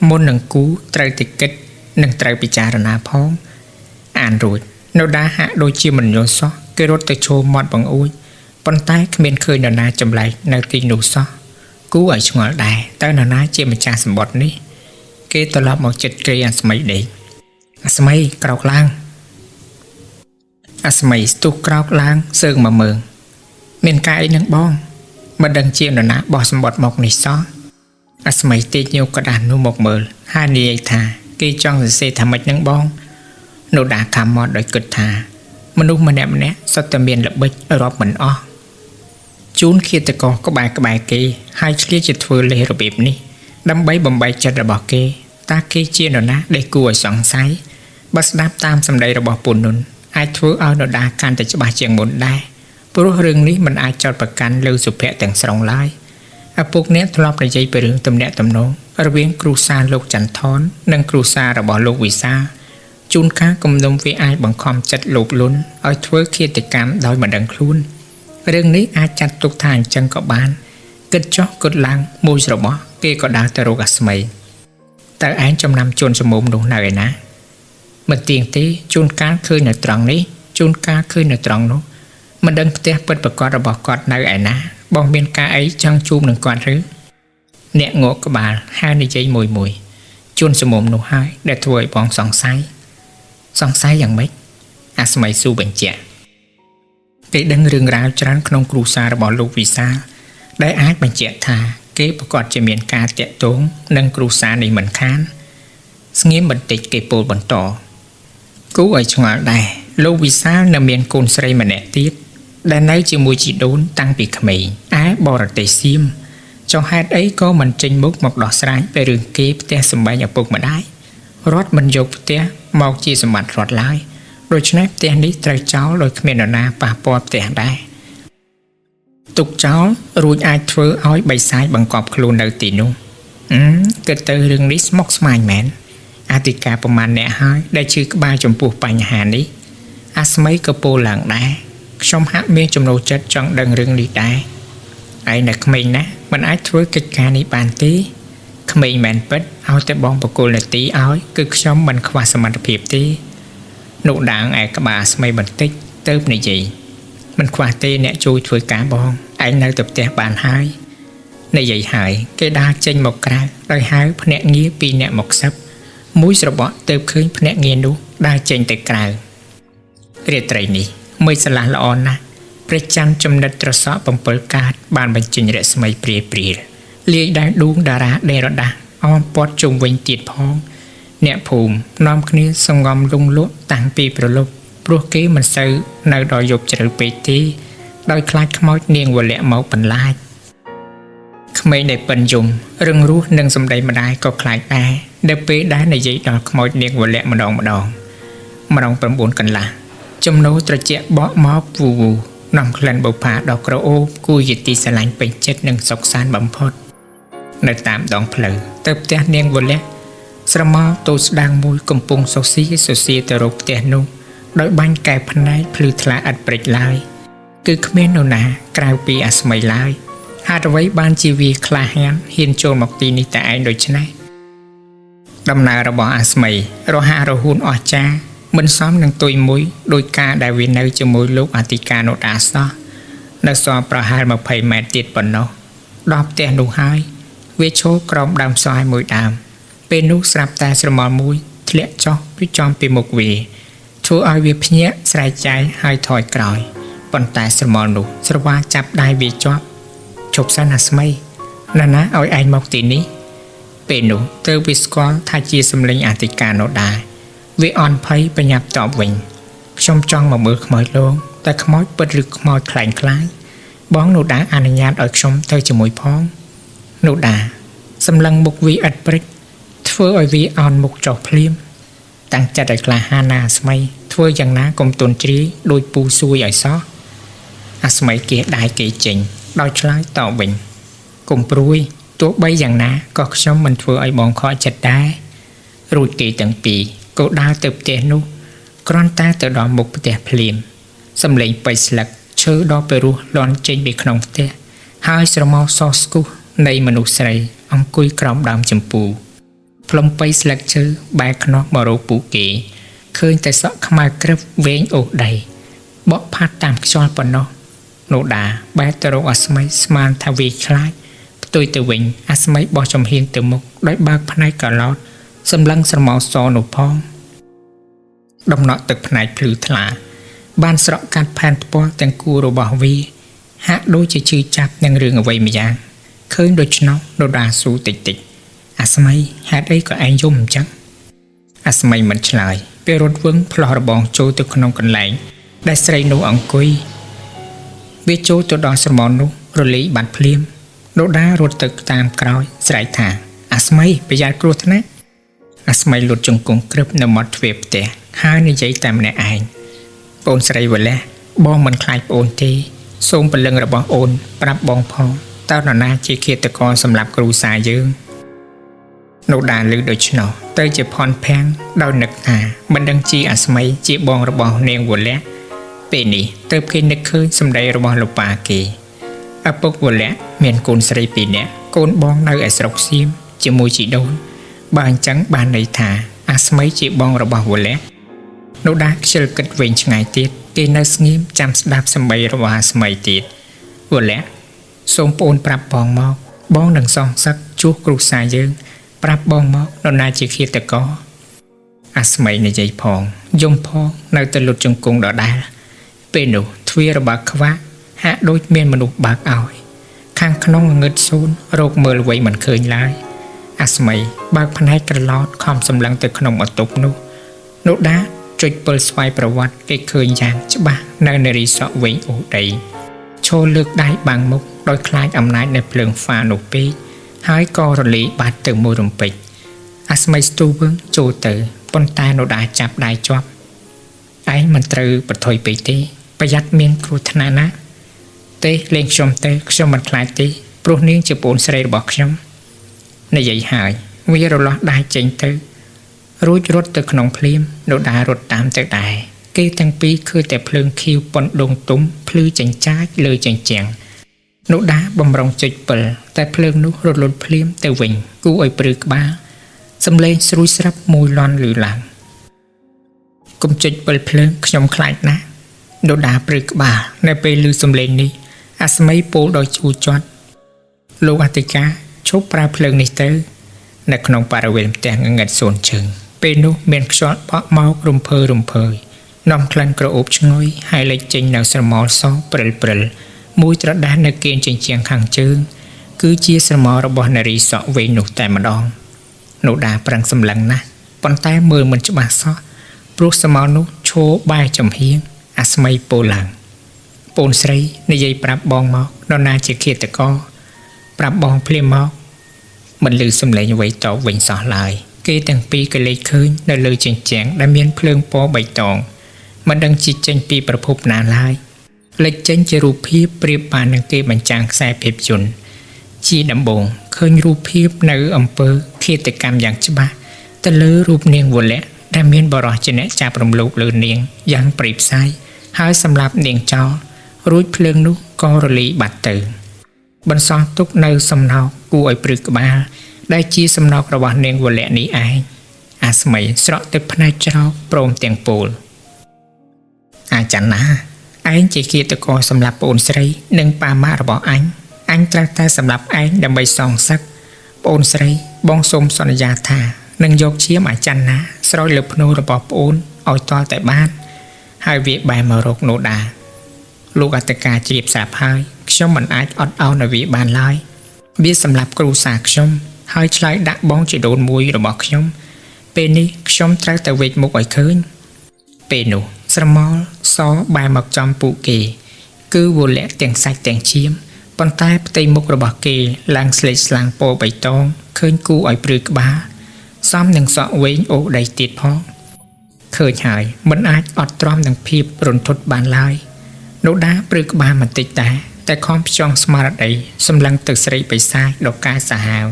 មុននឹងគូត្រូវតែគិតនិងត្រូវពិចារណាផងអានរួចនោះដាហាក់ដូចជាមិនយល់សោះគេរត់ទៅឈរមាត់បង្អួចប៉ុន្តែគ្មានឃើញនរណាចម្លែកនៅទីនោះសោះគូឲ្យឆ្ងល់ដែរតើនរណាជាម្ចាស់សម្បត្តិនេះគេត្រឡប់មកចិត្តគ្រែអាស្មីដេកអាស្មីក្រោកឡើងអាស្មីស្ទុះក្រោកឡើងសើងមកមើងមានការអីនឹងបងមិនដឹងជានរណាបោះសម្បត្តិមកនេះសោះអាស្មីទេកញោកក្តារនោះមកមើលហើយនិយាយថាគេចង់សរសេរថាម៉េចនឹងបងនោះដាខាំមកដោយគិតថាមនុស្សម្នាក់ម្នាក់សុទ្ធតែមានល្បិចរាប់មិនអស់ជូនឃាតករក្បែរក្បែរគេហើយឆ្លៀតជាធ្វើលេសរបៀបនេះដើម្បីបំបែកចិត្តរបស់គេតើគេជានរណាដែលគួរឲ្យសង្ស័យបើស្ដាប់តាមសម្ដីរបស់ពូនុនអាចធ្វើឲ្យនរដាកាន់តែច្បាស់ជាងមុនដែរព្រោះរឿងនេះមិនអាចចោទប្រកាន់លើសុភ័ក្រទាំងស្រុងឡើយឪពុកអ្នកធ្លាប់និយាយពីរឿងទំនាក់ទំនងរវាងគ្រួសារលោកចន្ទថននិងគ្រួសាររបស់លោកវិសាលជួនកាលគំនុំវាអាចបង្ខំចិត្តលោភលន់ឲ្យធ្វើឃាតកម្មដោយមិនដឹងខ្លួនរឿងនេះអាចចាត់ទុកថាអញ្ចឹងក៏បានគិតចុះគិតឡើងមួយច្របោះគេក៏ដើរទៅរកអាស្មីតើឯងចំណាំជួនសមុំនោះនៅឯណាមិនទៀងទេជួនកាលឃើញនៅត្រង់នេះជួនកាលឃើញនៅត្រង់នោះមិនដឹងផ្ទះពិតប្រាកដរបស់គាត់នៅឯណាបងមានការអីចង់ជួបនឹងគាត់ឬអ្នកងក់ក្បាលហើយនិយាយមួយមួយជួនសមុំនោះហើយដែលធ្វើឲ្យបងសង្ស័យសង្ស័យយ៉ាងម៉េចអាស្មីស៊ូបញ្ជាក់គេដឹងរឿងរ៉ាវច្រើនក្នុងគ្រួសាររបស់លោកវិសាលដែលអាចបញ្ជាក់ថាគេប្រកាសជាមានការតាក់ទងនឹងគ្រួសារនេះមិនខានស្ងៀមបន្តិចគេពោលបន្តគូឲ្យឆ្ងល់ដែរលោកវិសាលនៅមានកូនស្រីម្នាក់ទៀតដែលនៅជាមួយជីដូនតាំងពីក្មេងឯបរទេសសៀមចុះហេតុអីក៏មិនចេញមុខមកដោះស្រាយពីរឿងគេផ្ទះសម្បែងឪពុកម្ដាយរដ្ឋមិនយកផ្ទះមកជាសម្បត្តិរដ្ឋឡើយដូច្នេះផ្ទះនេះត្រូវចោលដោយគ្មាននរណាប៉ះពាល់ផ្ទះដែរទុកចោលរួចអាចធ្វើឲ្យបិសាចបង្កប់ខ្លួននៅទីនោះគិតទៅរឿងនេះស្មុគស្មាញមែនអធិការប្រមាណអ្នកហើយដែលឈឺក្បាលចំពោះបញ្ហានេះអាស្មីក៏ពោលឡើងដែរខ្ញុំហាក់មានចំណូលចិត្តចង់ដឹងរឿងនេះដែរឯងនៅក្មេងណាស់មិនអាចធ្វើកិច្ចការនេះបានទេក្មេងមែនពិតឲ្យតែបងបកគលនាទីឲ្យគឺខ្ញុំមិនខ្វះសមត្ថភាពទេនោះដាងឯក្បាលអាស្មីបន្តិចទៅនិយាយមិនខ្វះទេអ្នកជួយធ្វើការបងឯងនៅទៅផ្ទះបានហើយនិយាយហើយគេដើរចេញមកក្រៅដោយហៅភ្នាក់ងារពីរអ្នកមកសឹបមួយស្របក់ទៅឃើញភ្នាក់ងារនោះដើរចេញទៅក្រៅរាត្រីនេះមេឃស្រឡះល្អណាស់ព្រះច័ន្ទចំណិតត្រសក់7កាតបានបញ្ចេញរស្មីព្រាលព្រាលលាយដែលដួងតារាដេរដាស់អមព័ទ្ធជុំវិញទៀតផងអ្នកភូមិនាំគ្នាសង្ងំលងលក់តាំងពីព្រលប់ព្រោះគេមិនសូវនៅដល់យប់ជ្រៅពេកទេដោយខ្លាចខ្មោចនាងវលៈមកបន្លាចក្មេងដែលប៉ិនយំរឹងរូសនឹងសម្ដីម្ដាយក៏ខ្លាចដែរនៅពេលដែលនិយាយដល់ខ្មោចនាងវលៈម្ដងម្ដងម៉ោង9កន្លះចំណូលត្រជាក់បក់មកវូវូ នាំក្លិនបុប្ផាដ៏ក្រអូបគួរជាទីស្រឡាញ់ពេញចិត្តនិងសុខសាន្តបំផុតនៅតាមដងផ្លូវទៅផ្ទះនាងវលៈស្រមោលតូចស្ដាងមួយកំពុងសូស៊ីសូសៀទៅរកផ្ទះនោះដោយបាញ់កែភ្នែកភ្លឺថ្លាឥតព្រិចឡើយគឺគ្មាននរណាក្រៅពីអាស្មីឡើយហេតុអ្វីបានជាវាក្លាហានហ៊ានចូលមកទីនេះតែឯងដូច្នេះដំណើររបស់អាស្មីរហ័សរហួនអស្ចារ្យមិនសមនឹងទុយមួយដោយការដែលវានៅជាមួយលោកអធិការនោះដែរសោះនៅសល់ប្រហែល20ម៉ែត្រទៀតប៉ុណ្ណោះដល់ផ្ទះនោះហើយវាឈរក្រោមដើមស្វាយមួយដើមពេលនោះស្រាប់តែស្រមោលមួយធ្លាក់ចុះពីចំពីមុខវាធ្វើឲ្យវាភ្ញាក់ស្រែកចាយហើយថយក្រោយប៉ុន្តែស្រមោលនោះស្រវាចាប់ដៃវាជាប់ឈប់សិនអាស្មីណាណាឲ្យឯងមកទីនេះពេលនោះទើបវាស្គាល់ថាជាសម្លេងអធិការនោះដែរវាអន់ភ័យបញ្ញាប់តបវិញខ្ញុំចង់មកមើលខ្មោចលោកតែខ្មោចពិតឬខ្មោចក្លែងក្លាយបងនោះដាអនុញ្ញាតឲ្យខ្ញុំទៅជាមួយផងនោះដាសម្លឹងមុខវាឥតព្រិចធ្វើឲ្យវាអន់មុខចុះភ្លាមតាំងចិត្តឲ្យក្លាហានណាអាស្មីធ្វើយ៉ាងណាកុំទន់ជ្រាយដោយពូសួយឲ្យសោះអាស្មីគេដៃគេចេញដោយឆ្លើយតបវិញកុំព្រួយទោះបីយ៉ាងណាក៏ខ្ញុំមិនធ្វើឲ្យបងខកចិត្តដែររួចគេទាំងពីរក៏ដើរទៅផ្ទះនោះគ្រាន់តែទៅដល់មុខផ្ទះភ្លាមសម្លេងបៃស្លឹកឈើដ៏ពិរោះលាន់ចេញពីក្នុងផ្ទះហើយស្រមោលសស្គុះនៃមនុស្សស្រីអង្គុយក្រោមដើមជម្ពូផ្លុំបៃស្លឹកឈើបែរខ្នោះមករកពួកគេឃើញតែសក់ខ្មៅក្រឹបវែងអូសដីបក់ផាត់តាមខ្យល់ប៉ុណ្ណោះនោះដាបែរទៅរកអាស្មីស្មានថាវាខ្លាចផ្ទុយទៅវិញអាស្មីបោះចំហៀងទៅមុខដោយបើកផ្នែកកឡោតសម្លឹងស្រមោលសនោះផងដំណក់ទឹកផ្នែកភ្លឺថ្លាបានស្រក់កាត់ផែនថ្ពាល់ទាំងគូរបស់វាហាក់ដូចជាឈឺចាប់នឹងរឿងអ្វីម្យ៉ាងឃើញដូច្នោះនរដាស៊ូតិចតិចអាស្មីហេតុអីក៏ឯងយំអញ្ចឹងអាស្មីមិនឆ្លើយពេលរត់វឹងផ្លោះរបងចូលទៅក្នុងកន្លែងដែលស្រីនោះអង្គុយវាចូលទៅដល់ស្រមោលនោះរលាយបាត់ភ្លាមនរដារត់ទៅតាមក្រោយស្រែកថាអាស្មីប្រយ័ត្នគ្រោះថ្នាក់អាស្មីលុតជង្គង់ក្រឹបនៅមាត់ទ្វារផ្ទះហើយនិយាយតែម្នាក់ឯងបងស្រីវលះបងមិនខ្លាចប្អូនទេសូមព្រលឹងរបស់អូនប្រាប់បងផងតើនរណាជាឃាតករសម្រាប់គ្រូសាយើងនោះដាលឺដូច្នោះទៅជាភ័ន្តភាំងដោយនឹកថាមិនដឹងជាអាស្មីជាបងរបស់នាងវលៈពេលនេះទើបគេនឹកឃើញសម្ដីរបស់លោកប៉ាគេឪពុកវលៈមានកូនស្រីពីរនាក់កូនបងនៅឯស្រុកសៀមជាមួយជីដូនបើអញ្ចឹងបានន័យថាអាស្មីជាបងរបស់វលៈនោះដាខ្ជិលគិតវិញឆ្ងាយទៀតគេនៅស្ងៀមចាំស្ដាប់សម្ដីរបស់អាស្មីទៀតវលៈសូមប្អូនប្រាប់បងមកបងនឹងសងសឹកជួសគ្រួសារយើងប្រាប់បងមកនរណាជាឃាតករអាស្មីនិយាយផងយំផងនៅតែលុតជង្គង់ដដែលពេលនោះទ្វាររបស់ខ្វាក់ហាក់ដូចមានមនុស្សបើកឲ្យខាងក្នុងងងឹតសូន្យរកមើលអ្វីមិនឃើញឡើយអាស្មីបើកផ្នែកក្រឡោតខំសម្លឹងទៅក្នុងបន្ទប់នោះនោះដាចុចពិលស្វ័យប្រវត្តិគេឃើញយ៉ាងច្បាស់នៅនារីសក់វែងអូដីឈរលើកដៃបាំងមុខដោយខ្លាចអំណាចនៃភ្លើងហ្វានោះពេកហើយក៏រលាយបាត់ទៅមួយរំពេចអាស្មីស្ទូវឹងចូលទៅប៉ុន្តែនោះដាចាប់ដៃជាប់ឯងមិនត្រូវប្រថុយពេកទេប្រយ័ត្នមានគ្រោះថ្នាក់ណាទេលេងខ្ញុំទៅខ្ញុំមិនខ្លាចទេព្រោះនាងជាប្អូនស្រីរបស់ខ្ញុំនិយាយហើយវារលាស់ដៃចេញទៅរួចរត់ទៅក្នុងភ្លាមនោះដារត់តាមទៅដែរគេទាំងពីរឃើញតែភ្លើងខៀវប៉ុនដងទុំភ្លឺចិញ្ចាចលើជញ្ជាំងនោះដាបំរុងចុចពិលតែភ្លើងនោះរត់លុតភ្លាមទៅវិញគួរឲ្យព្រឺក្បាលសំឡេងស្រួយស្រាប់មួយលន់លឺឡើងកុំចុចពិលភ្លើងខ្ញុំខ្លាចណាស់នោះដាព្រឺក្បាលនៅពេលឮសំឡេងនេះអាស្មីពោលដោយឈូជាត់លោកអធិការឈប់ប្រើភ្លើងនេះទៅនៅក្នុងបរិវេណផ្ទះងងឹតសូន្យជើងពេលនោះមានខ្យល់បក់មករំភើរំភើយនាំក្លិនក្រអូបឈ្ងុយហើយលេចចេញនៅស្រមោលសព្រិលព្រិលមួយត្រដាស់នៅគៀនជញ្ជាំងខាងជើងគឺជាស្រមោលរបស់នារីសក់វែងនោះតែម្ដងនោះដាប្រឹងសម្លឹងណាស់ប៉ុន្តែមើលមិនច្បាស់សោះព្រោះស្រមោលនោះឈរបែរចំហៀងអាស្មីពោលឡើងប្អូនស្រីនិយាយប្រាប់បងមកនរណាជាឃាតករប្រាប់បងភ្លាមមកមិនឮសំឡេងអ្វីតបវិញសោះឡើយគេទាំងពីរក៏លេចឃើញនៅលើជញ្ជាំងដែលមានភ្លើងពណ៌បៃតងមិនដឹងជាចេញពីប្រភពណាឡើយ លេចចេញជារូបភាពប្រៀបបាននឹងគេបញ្ចាំងខ្សែភាពយន្តជាដំបូងឃើញរូបភាពនៅអំពើឃាតកម្មយ៉ាងច្បាស់ទៅលើរូបនាងវលៈដែលមានបរិសជាអ្នកចាប់រំលោភលើនាងយ៉ាងព្រៃផ្សៃហើយសម្លាប់នាងចោលរួចភ្លើងនោះក៏រលីបាត់ទៅ បន្សល់ទុកនៅសំណោកគួរឲ្យព្រឺក្បាល ដែលជាសំណោករបស់នាងវលៈនេះឯងអាស្មីស្រក់ទឹកភ្នែកច្រោកព្រមទាំងពោលអាចន្នាឯងជាឃាតករសម្រាប់ប្អូនស្រី និងប៉ាម៉ាក់របស់អញអញត្រូវតែសម្លាប់ឯងដើម្បីសងសឹកប្អូនស្រីបងសូមសន្យាថានឹងយកឈាមអាចន្នាស្រោចលើភ្នូរបស់ប្អូនឲ្យទាល់តែបាន ហើយវាបែរមករកណូដា លោកអត្តកាជ្រាបស្រាប់ហើយខ្ញុំមិនអាចអត់ឱនឲ្យវាបានឡើយវាសម្រាប់គ្រូសាខ្ញុំហើយឆ្លើយដាក់បងជីដូនមួយរបស់ខ្ញុំ ពេលនេះខ្ញុំត្រូវតែវេចមុខឲ្យឃើញ ពេលនោះស្រមោលសបែរមកចំពួកគេ គឺវលៈទាំងសាច់ទាំងឈាមប៉ុន្តែផ្ទៃមុខរបស់គេឡើងស្លេកស្លាំងពណ៌បៃតងឃើញគូឲ្យព្រឺក្បាលសមនឹងសក់វែងអូសដីទៀតផងឃើញហើយមិនអាចអត់ទ្រាំនឹងភាពរន្ធត់បានឡើយ នូដាព្រឺក្បាលបន្តិចដែរតែខំផ្ចង់ស្មារតីសម្លឹងទៅស្រីបិសាចដ៏កាយសាហាវ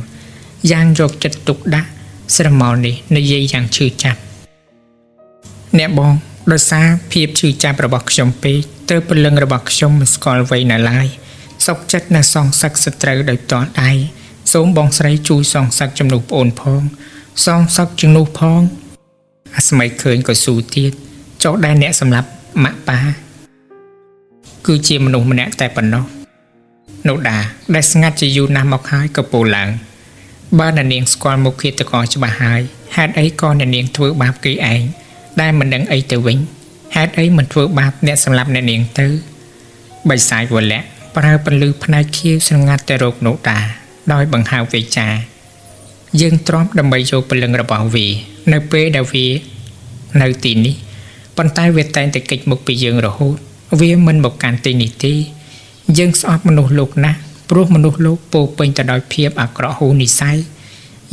យ៉ាងយកចិត្តទុកដាក់ស្រមោលនេះនិយាយយ៉ាងឈឺចាប់អ្នកបងដោយសារភាពឈឺចាប់របស់ខ្ញុំពេកទើបព្រលឹងរបស់ខ្ញុំមិនស្គាល់អ្វីនៅឡើយសុកចិត្តនៅសងសឹកសត្រូវដោយផ្ទាល់ដៃសូមបងស្រីជួយសងសឹកជំនួសប្អូនផងសងសឹកជំនួសផងអាស្មីឃើញក៏ស៊ូទៀតចុះដែរអ្នកសម្លាប់ម៉ាក់ប៉ា គឺជាមនុស្សម្នាក់តែប៉ុណ្ណោះនូដាដែលស្ងាត់ជាយូរណាស់មកហើយក៏ពោលឡើងបើអ្នកនាងស្គាល់មុខឃាតករច្បាស់ហើយហេតុអីក៏អ្នកនាងធ្វើបាបគេឯងដែលមិនដឹងអីទៅវិញហេតុអីមិនធ្វើបាបអ្នកសម្លាប់អ្នកនាងទៅបិសាចវលៈប្រើពន្លឺផ្នែកខៀវស្រងាត់ទៅរកនូដាដោយបង្ហើបវាចាយើងទ្រាំដើម្បីយកព្រលឹងរបស់វានៅពេលដែលវានៅទីនេះប៉ុន្តែវាតែងតែគេចមុខពីយើងរហូតវាមិនមកកាន់ទីនេះទេយើងស្អប់មនុស្សលោកណាស់ព្រោះមនុស្សលោកពោរពេញទៅដោយភាពអាក្រក់ហូរនិស័យ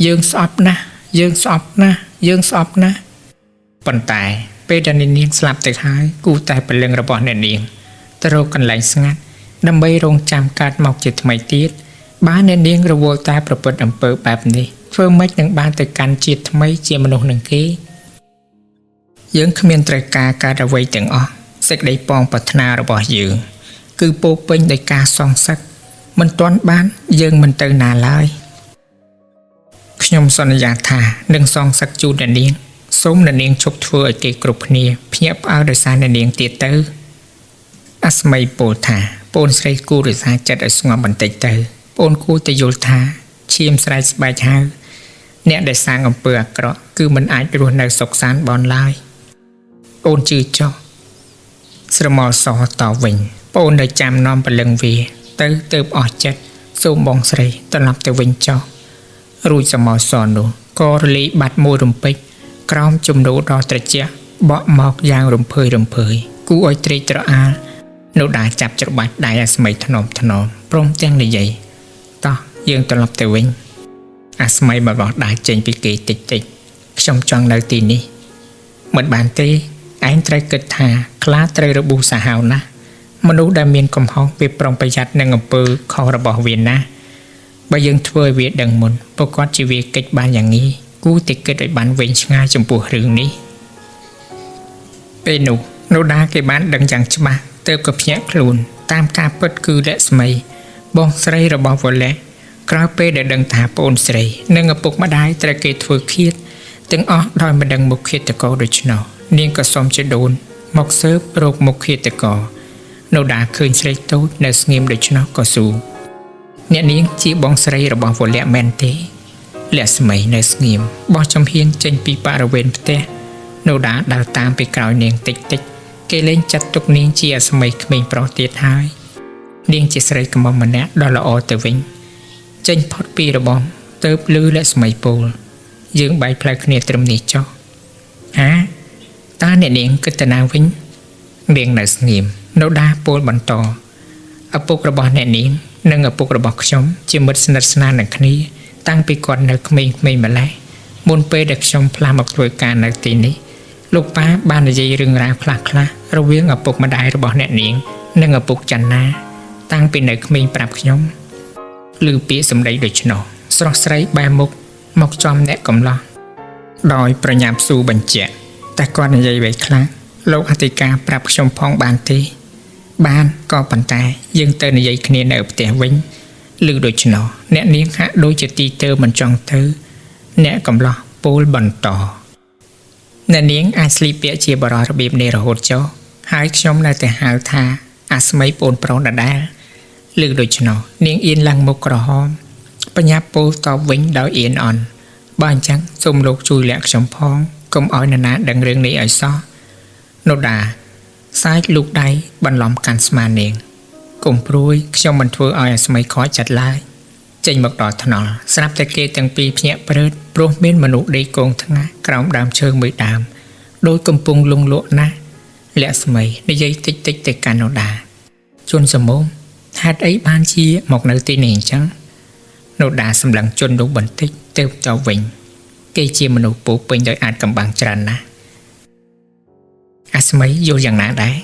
យើងស្អប់ណាស់យើងស្អប់ណាស់យើងស្អប់ណាស់ប៉ុន្តែពេលដែលអ្នកនាងស្លាប់ទៅហើយគូតែព្រលឹងរបស់អ្នកនាងទៅរកកន្លែងស្ងាត់ដើម្បីរងចាំកើតមកជាថ្មីទៀតបើអ្នកនាងរវល់តែប្រព្រឹត្តអំពើបែបនេះធ្វើម៉េចនឹងបានទៅកាន់ជាតិថ្មីជាមនុស្សនឹងគេយើងគ្មានត្រូវការកើតអ្វីទាំងអស់សេចក្តីប៉ងប្រាថ្នារបស់យើងគឺពោរពេញដោយការសងសឹកមិនទាន់បានយើងមិនទៅណាឡើយខ្ញុំសន្យាថានឹងសងសឹកជូនអ្នកនាងសូមអ្នកនាងឈប់ធ្វើឲ្យគេគ្រប់គ្នាភ្ញាក់ផ្អើលដោយសារអ្នកនាងទៀតទៅអាស្មីពោលថាប្អូនស្រីគួររក្សាចិត្តឲ្យស្ងប់បន្តិចទៅប្អូនគួរតែយល់ថាឈាមស្រែកស្បែកហៅអ្នកដែលសាងអំពើអាក្រក់គឺមិនអាចរស់នៅសុខសាន្តបនឡើយប្អូនជឿចុះស្រមោលសតវិញប្អូននៅចាំនាំព្រលឹងវាទៅទៅអស់ចិត្តសូមបងស្រីត្រឡប់ទៅវិញចុះរួចស្រមោលសនោះក៏រលាយបាត់មួយរំពេចក្រោមជំនោរដ៏ត្រជាក់បក់មកយ៉ាងរំភើយរំភើយគួរឲ្យត្រេកត្រអាលនូដាចាប់ច្របាច់ដៃអាស្មីថ្នមថ្នមព្រមទាំងនិយាយតោះយើងត្រឡប់ទៅវិញអាស្មីបបោះដៃចេញពីគេតិចតិចខ្ញុំចង់នៅទីនេះមិនបានទេឯងត្រូវគិតថាខ្លាត្រូវរបួសសាហាវណាស់មនុស្សដែលមានកំហុសវាប្រុងប្រយ័ត្ននឹងអំពើខុសរបស់វាណាស់បើយើងធ្វើឲ្យវាដឹងមុនប្រកាសជាវាកិច្ចបានយ៉ាងងាយគួរតែគិតឲ្យបានវែងឆ្ងាយចំពោះរឿងនេះពេលនោះនូដាគេបានដឹងយ៉ាងច្បាស់ទើបក៏ភ្ញាក់ខ្លួនតាមការពិតគឺលក្ស្មីបងស្រីរបស់វលៈក្រោយពេលដែលដឹងថាប្អូនស្រីនិងឪពុកម្ដាយត្រូវគេធ្វើឃាតទាំងអស់ដោយមិនដឹងមុខឃាតករដូច្នោះនាងក៏សុំជាដូនមកស៊ើបរកមុខឃាតករនូដាឃើញស្រីតូចនៅស្ងៀមដូច្នោះក៏ស៊ូអ្នកនាងជាបងស្រីរបស់វលៈមែនទេលក្ស្មីនៅស្ងៀមបោះចំហៀងចេញពីបរិវេណផ្ទះនូដាដើរតាមពីក្រោយនាងតិចតិចគេលែងចាត់ទុកនាងជាអាស្មីក្មេងប្រុសទៀតហើយនាងជាស្រីកំមុំម្នាក់ដ៏ល្អទៅវិញចេញផុតពីរបងទៅលឺលក្ស្មីពោលយើងបែកផ្លូវគ្នាត្រឹមនេះចុះហាតើអ្នកនាងគិតទៅណាវិញនាងនៅស្ងៀមនូដាពោលបន្តឪពុករបស់អ្នកនាងនិងឪពុករបស់ខ្ញុំជាមិត្តស្និទ្ធស្នាលនឹងគ្នាតាំងពីគាត់នៅក្មេងៗម្ល៉េះមុនពេលដែលខ្ញុំផ្លាស់មកធ្វើការនៅទីនេះលោកប៉ាបាននិយាយរឿងរ៉ាវខ្លះៗ រវាងឪពុកម្ដាយរបស់អ្នកនាង និងឪពុកចន្ទាតាំងពីនៅក្មេងប្រាប់ខ្ញុំឮពាក្យសម្ដីដូច្នោះស្រស់ស្រីបែរមុខមកចំអ្នកកំឡោះដោយប្រញាប់ស៊ូបញ្ជាក់តែគាត់និយាយអ្វីខ្លះលោកអធិការប្រាប់ខ្ញុំផងបានទេ បានក៏ប៉ុន្តែយើងទៅនិយាយគ្នានៅផ្ទះវិញឮដូច្នោះអ្នកនាងហាក់ដូចជាទីទើមិនចង់ទៅ អ្នកកំឡោះពោលបន្តអ្នកនាងអាចស្លៀកពាក់ជាបរិសរបៀបនេះរហូតចុះហើយខ្ញុំនៅតែហៅថាអាស្មីប្អូនប្រុសដដែលឮដូច្នោះនាងអៀនឡើងមុខក្រហមបញ្ញាពោលតបវិញដោយអៀនអន់បើអញ្ចឹងសូមលោកជួយលាក់ខ្ញុំផងកុំឲ្យនរណាដឹងរឿងនេះឲ្យសោះណូដាសាចលូកដៃបន្លំកាន់ស្មានាងកុំព្រួយខ្ញុំមិនធ្វើឲ្យអាស្មីខកចិត្តឡើយចេញមកដល់ថ្នល់ស្រាប់តែគេទាំងពីរភ្ញាក់ព្រឺតព្រោះមានមនុស្សដេកគងថ្ងាសក្រោមដើមឈើមួយដើមដោយកំពុងលងលក់ណាស់លក្ស្មីនិយាយតិចតិចទៅកាន់ណូដាជួនសមោមហេតុអីបានជាមកនៅទីនេះអញ្ចឹងណូដាសម្លឹងជន់នោះបន្តិចទៅតវិញគេជាមនុស្សពោពេញដោយអាចកំបាំងច្រើនណាស់អាស្មីយល់យ៉ាងណាដែរ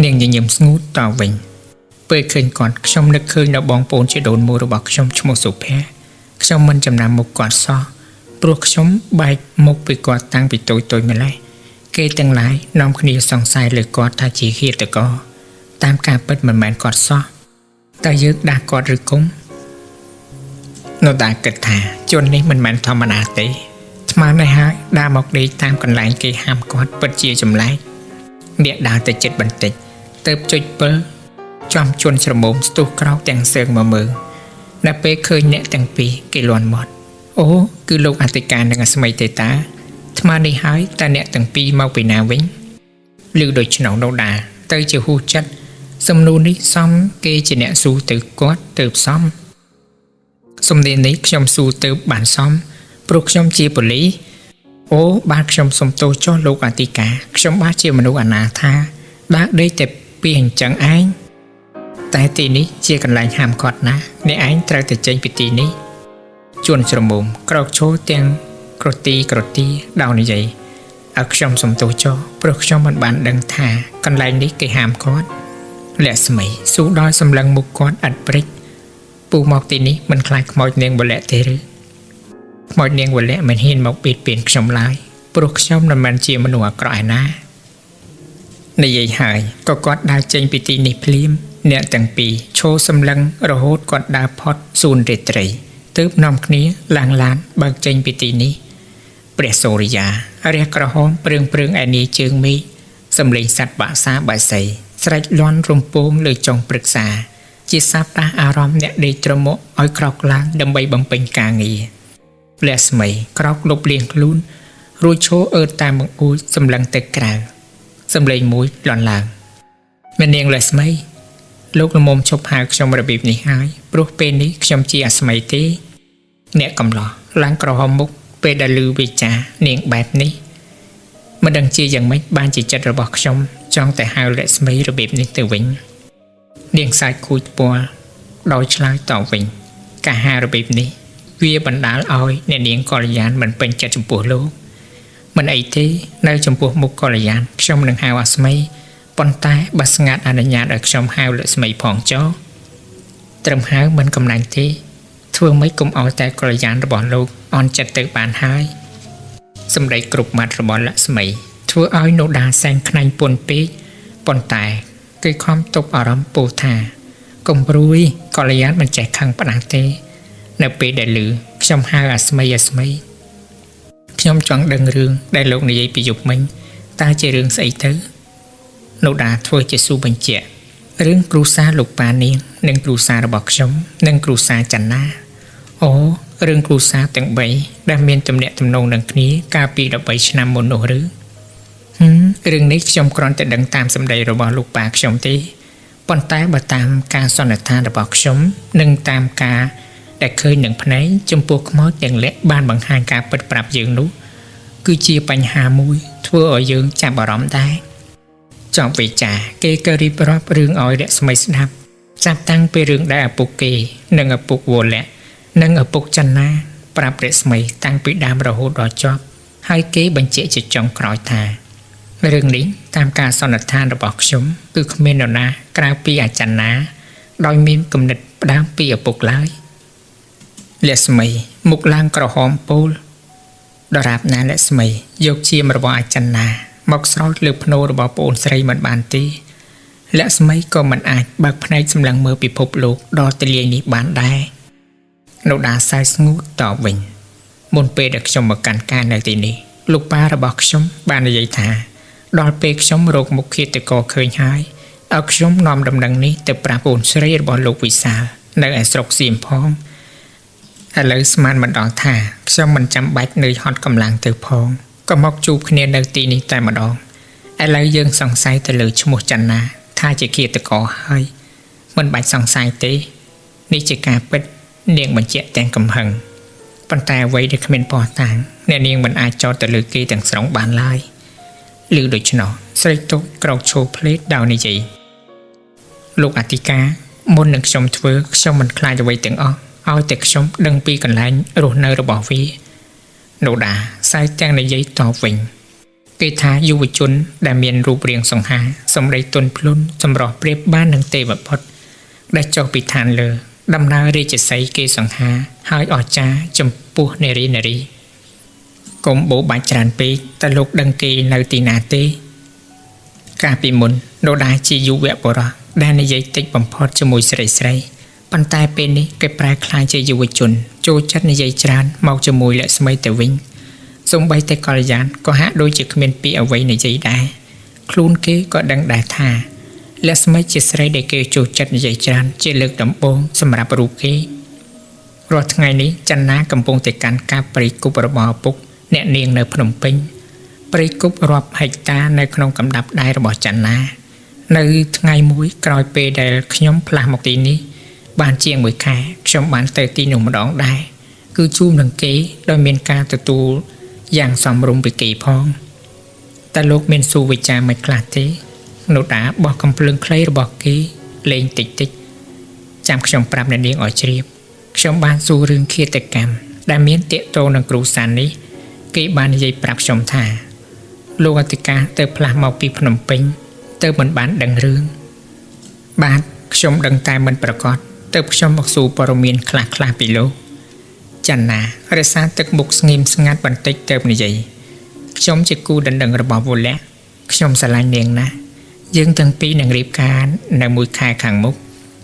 នាងញញឹមស្ងួតតវិញពេលឃើញគាត់ខ្ញុំនឹកឃើញដល់បងប្អូនជីដូនមួយរបស់ខ្ញុំឈ្មោះសុភ័ក្រខ្ញុំមិនចំណាំមុខគាត់សោះព្រោះខ្ញុំបែកមុខពីគាត់តាំងពីតូចៗម្ល៉េះគេទាំងឡាយនាំគ្នាសង្ស័យលើគាត់ថាជាឃាតករតាមការពិតមិនមែនគាត់សោះតើយើងដាស់គាត់ឬគុំណូដាគិតថាជននេះមិនមែនធម្មតាទេស្មាននេះហើយដើរមកដេកតាមកន្លែងគេហាមគាត់ពិតជាចម្លែកអ្នកដើរទៅចិត្តបន្តិចទៅចុចពិលចំជួនស្រមោមស្ទុះក្រោកទាំងសើងមកមើលដល់ពេលឃើញអ្នកទាំងពីរគេលន់មាត់អូគឺលោកអធិការនិងអាស្មីទេតាថ្មនេះហើយតើអ្នកទាំងពីរមកពីណាវិញឮដូច្នោះណូដាទៅជាហ៊ូចិត្តសំណួរនេះសំគេជាអ្នកស៊ូទៅគាត់ទៅផ្សំសំណេរនេះខ្ញុំស៊ូទៅបានសំព្រោះខ្ញុំជាប៉ូលីសអូបាទខ្ញុំសុំទោសចុះលោកអធិការខ្ញុំបាទជាមនុស្សអនាថាដើរដេកតែពីអញ្ចឹងឯងតែទីនេះជាកន្លែងហាមឃាត់ណាស់អ្នកឯងត្រូវតែចេញពីទីនេះជួនស្រមុំក្រោកឈរទាំងក្រទីក្រទីដោយនិយាយឲ្យខ្ញុំសុំទោសចុះព្រោះខ្ញុំមិនបានដឹងថាកន្លែងនេះគេហាមឃាត់លក្ស្មីស៊ូដោយសម្លឹងមុខគាត់ឥតព្រិចពូមកទីនេះមិនខ្លាចខ្មោចនាងវលៈទេឬខ្មោចនាងវលៈមិនហ៊ានមកបៀតបៀនខ្ញុំឡើយព្រោះខ្ញុំមិនមែនជាមនុស្សអាក្រក់ឯណានិយាយហើយក៏គាត់ដើរចេញពីទីនេះភ្លាមអ្នកទាំងពីរឈរសម្លឹងរហូតគាត់ដើរផុតសួនរាត្រីទើបនាំគ្នាឡើងឡានបើកចេញពីទីនេះព្រះសូរិយារះក្រហមព្រឿងព្រឿងឯនាយជើងមេឃសំលេងសត្វបាក់សាបាសីស្រែកលាន់រំពងលើចុងព្រឹក្សាជាសាបដាស់អារម្មណ៍អ្នកដេកត្រមុកឲ្យក្រោកឡើងដើម្បីបំពេញការងារលក្ស្មីក្រោកលុបលាងខ្លួនរួចឈរអើតតាមបង្អួចសម្លឹងទៅក្រៅសំលេងមួយលាន់ឡើងមនាងលក្ស្មីលោកល្មមឈប់ហៅខ្ញុំរបៀបនេះហើយព្រោះពេលនេះខ្ញុំជាអាស្មីទេអ្នកកំឡោះឡើងក្រហមមុខពេលដែលឮវាចានាងបែបនេះមិនដឹងជាយ៉ាងម៉េចបានជាចិត្តរបស់ខ្ញុំចង់តែហៅលក្ស្មីរបៀបនេះទៅវិញនាងសាច់គួចពាល់ដោយឆ្លើយតបវិញការហៅរបៀបនេះវាបណ្ដាលឲ្យអ្នកនាងកល្យានមិនពេញចិត្តចំពោះលោកមិនអីទេនៅចំពោះមុខកល្យានខ្ញុំនឹងហៅអាស្មីប៉ុន្តែបើស្ងាត់អនុញ្ញាតឲ្យខ្ញុំហៅលក្ស្មីផងចុះត្រឹមហៅមិនកំណាញ់ទេធ្វើម៉េចកុំឲ្យតែកល្យានរបស់លោកអន់ចិត្តទៅបានហើយសម្ដីគ្រប់ម៉ាត់របស់លក្ស្មីធ្វើឲ្យណូដាសែងខ្នាញ់ពន់ពេកប៉ុន្តែគេខំទប់អារម្មណ៍ពោលថាកុំព្រួយកល្យានមិនចេះខឹងផ្ដាស់ទេនៅពេលដែលឮខ្ញុំហៅអាស្មីអាស្មីខ្ញុំចង់ដឹងរឿងដែលលោកនិយាយពីយប់មិញតើជារឿងស្អីទៅណូដាធ្វើជាស៊ូបញ្ជាក់រឿងគ្រួសារលោកប៉ានាងនិងគ្រួសាររបស់ខ្ញុំនិងគ្រួសារចន្ទាអូរឿងគ្រួសារទាំង3ដែលមានទំនាក់ទំនងនឹងគ្នាកាលពី13ឆ្នាំមុននោះឬរឿងនេះខ្ញុំគ្រាន់តែដឹងតាមសម្ដីរបស់លោកប៉ាខ្ញុំទេប៉ុន្តែបើតាមការសន្និដ្ឋានរបស់ខ្ញុំនិងតាមការដែលឃើញនឹងភ្នែកចំពោះខ្មោចទាំងលាក់បានបង្ហាញការពិតប្រាប់យើងនោះគឺជាបញ្ហាមួយធ្វើឲ្យយើងចាប់អារម្មណ៍ដែរចប់វិចារគេក៏រៀបរាប់រឿងឲ្យរស្មីស្ដាប់ចាប់តាំងពីរឿងដែលឪពុកគេនិងឪពុកវលៈនិងឪពុកចន្ទាប្រាប់រស្មីតាំងពីដើមរហូតដល់ចប់ហើយគេបញ្ជាក់ជាចុងក្រោយថា រឿងនេះតាមការសន្និដ្ឋានរបស់ខ្ញុំគឺគ្មាននរណាក្រៅពីអាចារ្យណា ដោយមានគំនិតផ្ដើមពីឪពុកឡើយលក្ស្មីមុខឡើងក្រហមពោលដរាបណាលក្ស្មីយកឈាមរបស់អាចារ្យណាមកស្រោចលើភ្នោរបស់ប្អូនស្រីមិនបានទេលក្ស្មីក៏មិនអាចបើកភ្នែកសម្លឹងមើលពិភពលោកដ៏ទលាយនេះបានដែរ នូដាសើចស្ងួតតបវិញមុនពេលដែលខ្ញុំមកកាន់ការនៅទីនេះលោកប៉ារបស់ខ្ញុំបាននិយាយថាដល់ពេលខ្ញុំរកមុខឃាតករឃើញហើយឲ្យខ្ញុំនាំដំណឹងនេះទៅប្រាប់កូនស្រីរបស់លោកវិសាលនៅឯស្រុកសៀមផងឥឡូវស្មានមិនដល់ថាខ្ញុំមិនចាំបាច់នឿយហត់កម្លាំងទៅផងក៏មកជួបគ្នានៅទីនេះតែម្ដងឥឡូវយើងសង្ស័យទៅលើឈ្មោះចន្ទនាថាជាឃាតករហើយមិនបាច់សង្ស័យទេនេះជាការពិតនាងបញ្ជាក់ទាំងកំហឹងប៉ុន្តែអ្វីដែលគ្មានភស្តុតាងអ្នកនាងមិនអាចចោទទៅលើគេទាំងស្រុងបានឡើយឬដូច្នោះស្រីតូចក្រោកឈរភ្លេតដោយនិយាយលោកអធិការមុននឹងខ្ញុំធ្វើខ្ញុំមិនខ្លាចអ្វីទាំងអស់ឲ្យតែខ្ញុំដឹងពីកន្លែងរស់នៅរបស់វានូដាសើចទាំងនិយាយតបវិញគេថាយុវជនដែលមានរូបរាងសង្ហាសម្ដីទន់ភ្លន់សម្រស់ប្រៀបបាននឹងទេវបុត្រដែលចុះពីឋានលើដំណើររាជសីហ៍គេសង្ហាហើយអស្ចារ្យចំពោះនារីនារីកុំបោបាច់ច្រើនពេកតើលោកដឹងគេនៅទីណាទេកាលពីមុននូដាជាយុវបុរសដែលនិយាយតិចបំផុតជាមួយស្រីស្រីប៉ុន្តែពេលនេះគេប្រែក្លាយជាយុវជនចូលចិត្តនិយាយច្រើនមកជាមួយលក្ស្មីទៅវិញសូម្បីតែកល្យានក៏ហាក់ដូចជាគ្មានពាក្យអ្វីនិយាយដែរខ្លួនគេក៏ដឹងដែរថាលក្ស្មីជាស្រីដែលគេចូលចិត្តនិយាយច្រើនជាលើកដំបូងសម្រាប់រូបគេរាល់ថ្ងៃនេះចន្ទនាកំពុងតែកាន់កាប់ព្រៃគប់របស់ឪពុកអ្នកនាងនៅភ្នំពេញព្រៃគប់រាប់ហិកតានៅក្នុងកណ្ដាប់ដៃរបស់ចន្ទនានៅថ្ងៃមួយក្រោយពេលដែលខ្ញុំផ្លាស់មកទីនេះបានជាងមួយខែខ្ញុំបានទៅទីនោះម្ដងដែរគឺជួបនឹងគេដោយមានការទទួលយ៉ាងសមរម្យពីគេផងតែលោកមានសួរវិចារមិនខ្លះទេនូដាបោះកំភ្លើងខ្លីរបស់គេលេងតិចតិចចាំខ្ញុំប្រាប់អ្នកនាងឲ្យជ្រាបខ្ញុំបានសួររឿងឃាតកម្មដែលមានទាក់ទងនឹងគ្រូសាននេះគេបាននិយាយប្រាប់ខ្ញុំថាលោកអធិការទៅផ្លាស់មកពីភ្នំពេញទៅមិនបានដឹងរឿងបាទខ្ញុំដឹងតែមិនប្រកាសទៅខ្ញុំមកសួរព័ត៌មានខ្លះខ្លះពីលោកចន្ទនារក្សាទឹកមុខស្ងៀមស្ងាត់បន្តិចទៅនិយាយខ្ញុំជាគូដណ្ដឹងរបស់វុលៈខ្ញុំស្រឡាញ់នាងណាស់យើងទាំងពីរនឹងរៀបការនៅមួយខែខាងមុខ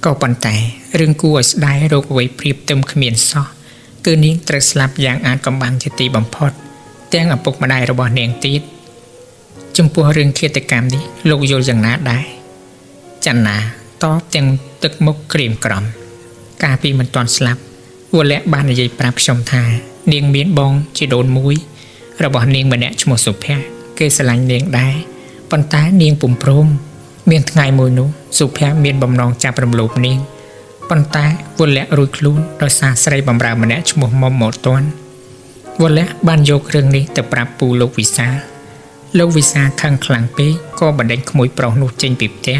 ក៏ប៉ុន្តែរឿងគួរឲ្យស្ដាយរោគអ្វីប្រៀបទឹមគ្មានសោះគឺនាងត្រូវស្លាប់យ៉ាងអាចកំបាំងជាទីបំផុតទាំងឪពុកម្ដាយរបស់នាងទៀតចំពោះរឿងឃាតកម្មនេះលោកយល់យ៉ាងណាដែរចន្ទនាតបទាំងទឹកមុខក្រៀមក្រំកាលពីមិនទាន់ស្លាប់វុលៈបាននិយាយប្រាប់ខ្ញុំថានាងមានបងជាដូនមួយរបស់នាងម្នាក់ឈ្មោះសុភ័ក្រគេស្រឡាញ់នាងដែរប៉ុន្តែនាងពុំព្រមមានថ្ងៃមួយនោះសុភ័ក្រមានបំណងចាប់រំលោភនាងប៉ុន្តែវុលៈរួចខ្លួនដោយសារស្រីបម្រើម្នាក់ឈ្មោះមុំមកទាន់វុលៈបានយករឿងនេះទៅប្រាប់ពូលោកវិសាលលោកវិសាលខឹងខ្លាំងពេកក៏បណ្ដេញក្មួយប្រុសនោះចេញពីផ្ទះ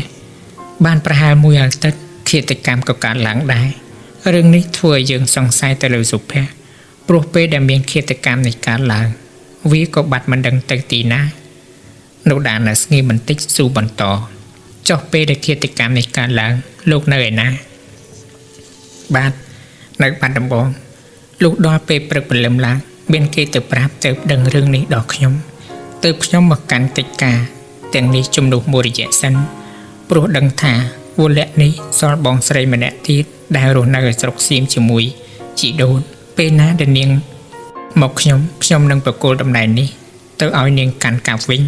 បានប្រហែលមួយអាទិត្យឃាតកម្មក៏កើតឡើងដែររឿងនេះធ្វើឲ្យយើងសង្ស័យទៅលើសុភ័ក្រព្រោះពេលដែលមានឃាតកម្មនេះកើតឡើងវាក៏បាត់មិនដឹងទៅទីណានោះដាននៅស្ងៀមបន្តិចស៊ូបន្តចុះពេលដែលឃាតកម្មនេះកើតឡើងលោកនៅឯណាបាទនៅបាត់ដំបងលោកដល់ពេលព្រឹកព្រលឹមឡើងមានគេទៅប្រាប់ទៅដឹងរឿងនេះដល់ខ្ញុំទៅខ្ញុំមកកាន់កិច្ចការទាំងនេះជំនួសមួយរយៈសិនព្រោះដឹងថាវុលៈនេះសល់បងស្រីម្នាក់ទៀតដែលរស់នៅឯស្រុកសៀមជាមួយជីដូនពេលណាដែលនាងមកខ្ញុំនឹងប្រគល់តំណែងនេះទៅឲ្យនាងកាន់កាប់វិញ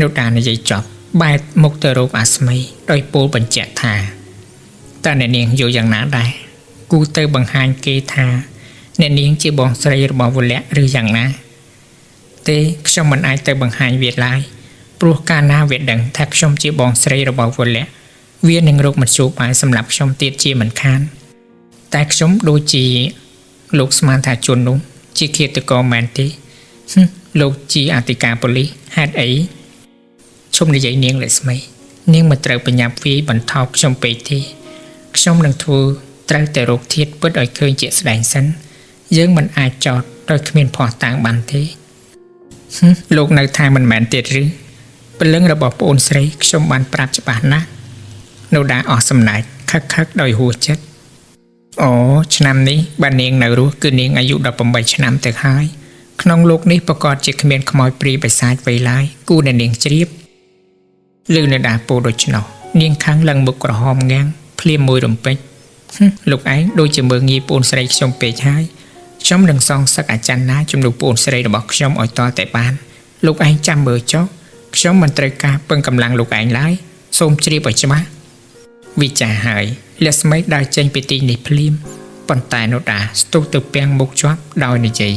នោះតានិយាយចប់បែកមុខទៅរកអាស្មីដោយពោលបញ្ជាក់ថាតើអ្នកនាងយល់យ៉ាងណាដែរគូទៅបង្ហាញគេថាអ្នកនាងជាបងស្រីរបស់វុលៈឬយ៉ាងណាទេខ្ញុំមិនអាចទៅបង្ហាញវាឡើយព្រោះកាលណាវាដឹងថាខ្ញុំជាបងស្រីរបស់វុលៈវានឹងរកមធ្យោបាយសម្រាប់ខ្ញុំទៀតជាមិនខានតែខ្ញុំដូចជាលោកស្មានថាជននោះជាឃាតករមែនទេលោកជាអធិការប៉ូលីសហេតុអីឈប់និយាយនាងលក្ស្មីនាងមិនត្រូវបញ្ញាប់វាយបន្ថោកខ្ញុំពេកទេខ្ញុំនឹងធ្វើត្រូវតែរកធាតុពិតឲ្យឃើញជាក់ស្ដែងសិនយើងមិនអាចចោទដោយគ្មានភស្តុតាងបានទេលោកនៅថាមិនមែនទៀតឬ ព្រលឹងរបស់ប្អូនស្រីខ្ញុំបានប្រាប់ច្បាស់ណាស់ នូដាអស់សំណែកខឹកខឹកដោយហួសចិត្តអូឆ្នាំនេះបើនាងនៅរស់គឺនាងអាយុ18ឆ្នាំទៅហើយក្នុងលោកនេះប្រកាសជាគ្មានខ្មោចព្រាយបិសាចវៃឡើយគួរអ្នកនាងជ្រាបឮនៅដាពោដូច្នោះនាងខាងឡើងមុខក្រហមងាំងភ្លាមមួយរំពេចលោកឯងដូចជាមើងងាយប្អូនស្រីខ្ញុំពេកហើយខ្ញុំនឹងសងសឹកអាចារ្យណាជំនួសប្អូនស្រីរបស់ខ្ញុំឲ្យតតែបានលោកឯងចាំមើលចុះខ្ញុំមិនត្រូវការពឹងកម្លាំងលោកឯងឡើយសូមជ្រាបឲ្យច្បាស់វិចារហើយលក្ស្មីដើរចេញពីទីនេះភ្លាមប៉ុន្តែនដាស្ទុះទៅពាំងមុខជាប់ដោយនិយាយ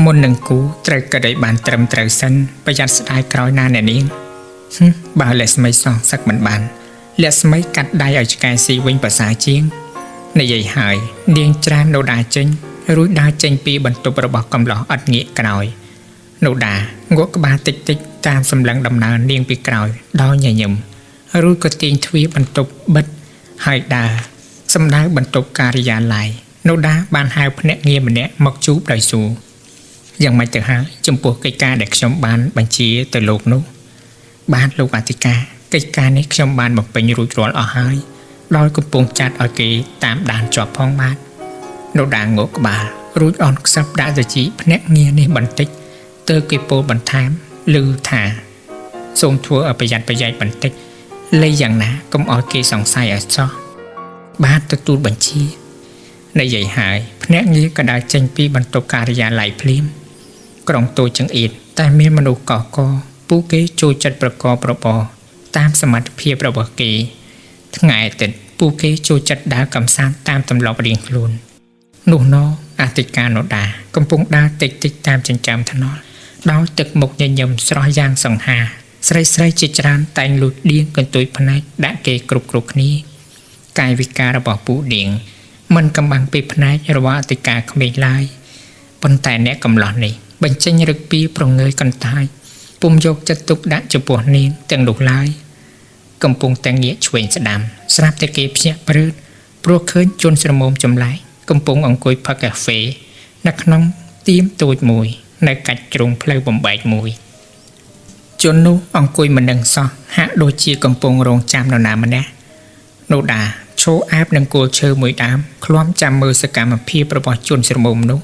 មុននឹងគូត្រូវគិតឲ្យបានត្រឹមត្រូវសិនប្រយ័ត្នស្ដាយក្រោយណាអ្នកនាងបើលក្ស្មីសងសឹកមិនបានលក្ស្មីកាត់ដៃឲ្យឆ្កែស៊ីវិញប្រសើរជាងនិយាយហើយនាងច្រាននដាចេញរួចដើរចេញពីបន្ទប់របស់កំឡោះឥតងាកក្រោយនដាងក់ក្បាលតិចតិចតាមសម្លឹងដំណើរនាងពីក្រោយដោយញញឹមរួចក៏ទាញទ្វារបន្ទប់បិទហើយដើរសម្ដៅបន្ទប់ការិយាល័យនដាបានហៅភ្នាក់ងារម្នាក់មកជួបដោយសួរយ៉ាងម៉េចទៅហើយចំពោះកិច្ចការដែលខ្ញុំបានបញ្ជាទៅលោកនោះបាទលោកអធិការកិច្ចការនេះខ្ញុំបានបំពេញរួចរាល់អស់ហើយដោយកំពុងចាត់ឲ្យគេតាមដានជាប់ផងបាទនដាងក់ក្បាលរួចអន់ខ្សឹបដាក់ទៅជីភ្នាក់ងារនេះបន្តិចទើបគេពោលបន្ថែមឮថាសូមធ្វើឲ្យប្រយ័ត្នប្រយែងបន្តិចលៃយ៉ាងណាកុំឲ្យគេសង្ស័យឲ្យសោះបាទទទួលបញ្ជានិយាយហើយភ្នាក់ងារក៏ដើរចេញពីបន្ទប់ការិយាល័យភ្លាមក្រុងតូចចង្អៀតតែមានមនុស្សកកពួកគេចូលចិត្តប្រកបរបរតាមសមត្ថភាពរបស់គេថ្ងៃអាទិត្យពួកគេចូលចិត្តដើរកម្សាន្តតាមទម្លាប់រៀងខ្លួននោះណអធិការនដាកំពុងដើរតិចតិចតាមចិញ្ចើមថ្នល់ដោយទឹកមុខញញឹមស្រស់យ៉ាងសង្ហាស្រីស្រីជាច្រើនតែងលូតដៀងកន្ទុយផ្នែកដាក់គេគ្រប់គ្រប់គ្នាកាយវិការរបស់ពួកដៀងមិនកំបាំងពីផ្នែករបស់អធិការក្មេងឡើយប៉ុន្តែអ្នកកំឡោះនេះបញ្ចេញរឹកពីប្រងើយកន្តើយពុំយកចិត្តទុកដាក់ចំពោះនាងទាំងនោះឡើយកំពុងតែងាកឆ្វេងស្ដាំស្រាប់តែគេភ្ញាក់ព្រឺតព្រោះឃើញជនស្រមោមចម្លែកកំពុងអង្គុយផឹកកាហ្វេនៅក្នុងទៀមតូចមួយនៅកាច់ជ្រុងផ្លូវបំបែកមួយជននោះអង្គុយមិនដឹងសោះហាក់ដូចជាកំពុងរងចាំនរណាម្នាក់នដាឈរអែបនឹងគល់ឈើមួយដើមឃ្លាំចាំមើលសកម្មភាពរបស់ជនស្រមោមនោះ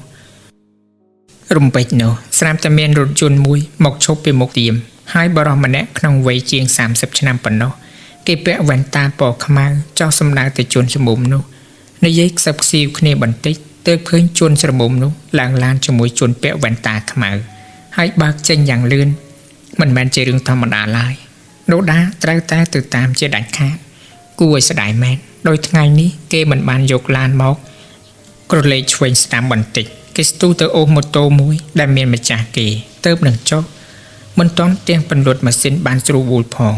រំពេចនោះស្រាប់តែមានរថយន្តមួយមកឈប់ពីមុខទៀមហើយបរិសម្នាក់ក្នុងវ័យជាង30ឆ្នាំប៉ុណ្ណោះគេពាក់វ៉ែនតាពណ៌ខ្មៅចោះសម្ដៅទៅជនស្រមោមនោះនិយាយខ្សឹបខ្សៀវគ្នាបន្តិចទើបឃើញជនស្រមោមនោះឡើងឡានជាមួយជនពាក់វ៉ែនតាខ្មៅហើយបើកចេញយ៉ាងលឿនមិនមែនជារឿងធម្មតាឡើយនដាត្រូវតែទៅតាមជាដាច់ខាតគួរឲ្យស្ដាយមែនដោយថ្ងៃនេះគេមិនបានយកឡានមកក្រឡេកឆ្វេងស្ដាំបន្តិចគេស្ទុះទៅអូសម៉ូតូមួយដែលមានម្ចាស់គេទៅនឹងចុះមិនទាន់ទាំងពន្លត់ម៉ាស៊ីនបានស្រួលវូលផង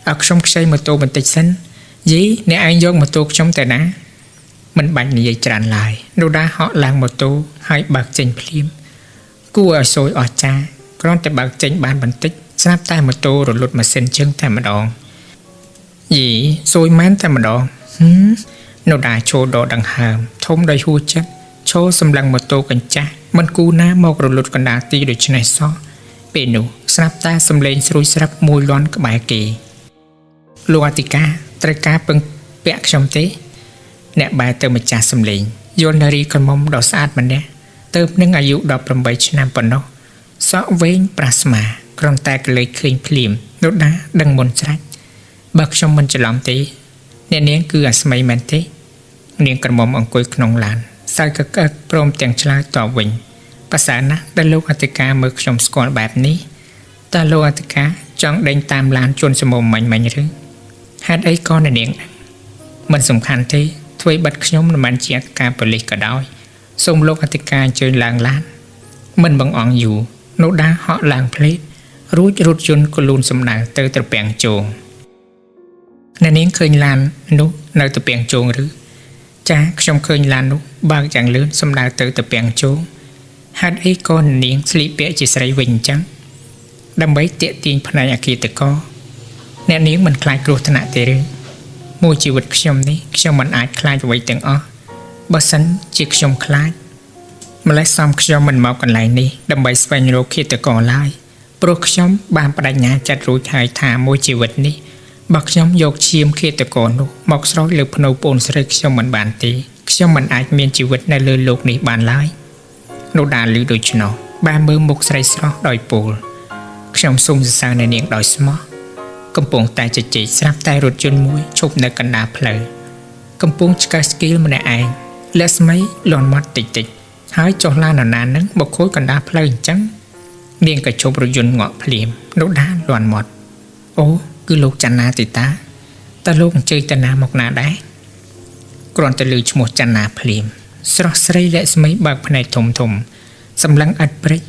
ឲ្យខ្ញុំខ្ចីម៉ូតូបន្តិចសិនយីអ្នកឯងយកម៉ូតូខ្ញុំទៅណាមិនបាច់និយាយច្រើនឡើយនដាហក់ឡើងម៉ូតូហើយបើកចេញភ្លាមគួរឲ្យសួយអស្ចារ្យគ្រាន់តែបើកចេញបានបន្តិចស្រាប់តែម៉ូតូរលត់ម៉ាស៊ីនជើងតែម្ដងយីសួយមែនតែម្ដងនដាឈរដកដង្ហើមធំដោយហួសចិត្តឈរសម្លឹងម៉ូតូកញ្ចាស់មិនគូណាមករលត់កណ្ដាលទីដូច្នេះសោះពេលនោះស្រាប់តែសំឡេងស្រួយស្រាប់មួយលាន់ក្បែរគេលោកអធិការត្រូវការពឹងពាក់ខ្ញុំទេអ្នកបែរទៅម្ចាស់សំឡេងយល់នារីក្រមុំដ៏ស្អាតម្នាក់ទៅនឹងអាយុ18ឆ្នាំប៉ុណ្ណោះសក់វែងប្រាស្មាគ្រាន់តែកលេចឃើញភ្លាមនដាដឹងមុនស្រេចបើខ្ញុំមិនច្រឡំទេអ្នកនាងគឺអាស្មីមែនទេនាងក្រមុំអង្គុយក្នុងឡានសើចកក្អឹកព្រមទាំងឆ្លើយតបវិញប្រសើរណាស់ដែលលោកអធិការមើលខ្ញុំស្គាល់បែបនេះតើលោកអធិការចង់ដេញតាមឡានជនសមមិញមិញឬហេតុអីក៏អ្នកនាងមិនសំខាន់ទេធ្វើបិទខ្ញុំមិនមែនជាអធិការប៉ូលីសក៏ដោយសូមលោកអធិការអញ្ជើញឡើងឡានមិនបង្អង់យូរនដាហក់ឡើងភ្លេតរួចរថយន្តក៏លូនសម្ដៅទៅត្រពាំងជោងអ្នកនាងឃើញឡាននោះនៅត្រពាំងជោងឬចាខ្ញុំឃើញឡាននោះបើកយ៉ាងលឿនសម្ដៅទៅត្រពាំងជោងហេតុអីក៏នាងស្លៀកពាក់ជាស្រីវិញអញ្ចឹងដើម្បីទាក់ទាញផ្នែកអគាតករអ្នកនាងមិនខ្លាចគ្រោះថ្នាក់ទេឬមួយជីវិតខ្ញុំនេះខ្ញុំមិនអាចខ្លាចអ្វីទាំងអស់បើសិនជាខ្ញុំខ្លាចម្លេះសំខ្ញុំមិនមកកន្លែងនេះដើម្បីស្វែងរកឃាតករឡើយ ព្រោះខ្ញុំបានប្តេជ្ញាចិត្តរួចហើយថាមួយជីវិតនេះបើខ្ញុំយកឈាមឃាតករនោះមកស្រោចលើភ្នៅប្អូនស្រីខ្ញុំមិនបានទេខ្ញុំមិនអាចមានជីវិតនៅលើលោកនេះបានឡើយនោះដាលឺដូច្នោះបានមើលមុខស្រីស្រស់ដោយពោលខ្ញុំសូមសរសើរអ្នកនាងដោយស្មោះកំពុងតែជជែកស្រាប់តែរថយន្តមួយឈប់នៅកណ្ដាលផ្លូវកំពុងឆ្កឹះស្គីលម្នាក់ឯងលក្ស្មីលន់មាត់តិចតិចហើយចុះឡាននរណានឹងមកខូចកណ្ដាលផ្លូវអញ្ចឹងនាងក៏ឈប់រថយន្តងាក់ភ្លាមនោះដាលន់មាត់អូគឺលោកច័ន្ទណាទេតាតើលោកអញ្ជើញតាណាមកណាដែរគ្រាន់តែឮឈ្មោះច័ន្ទណាភ្លាមស្រស់ស្រីលក្ស្មីបើកភ្នែកធំធំសម្លឹងឥតព្រិច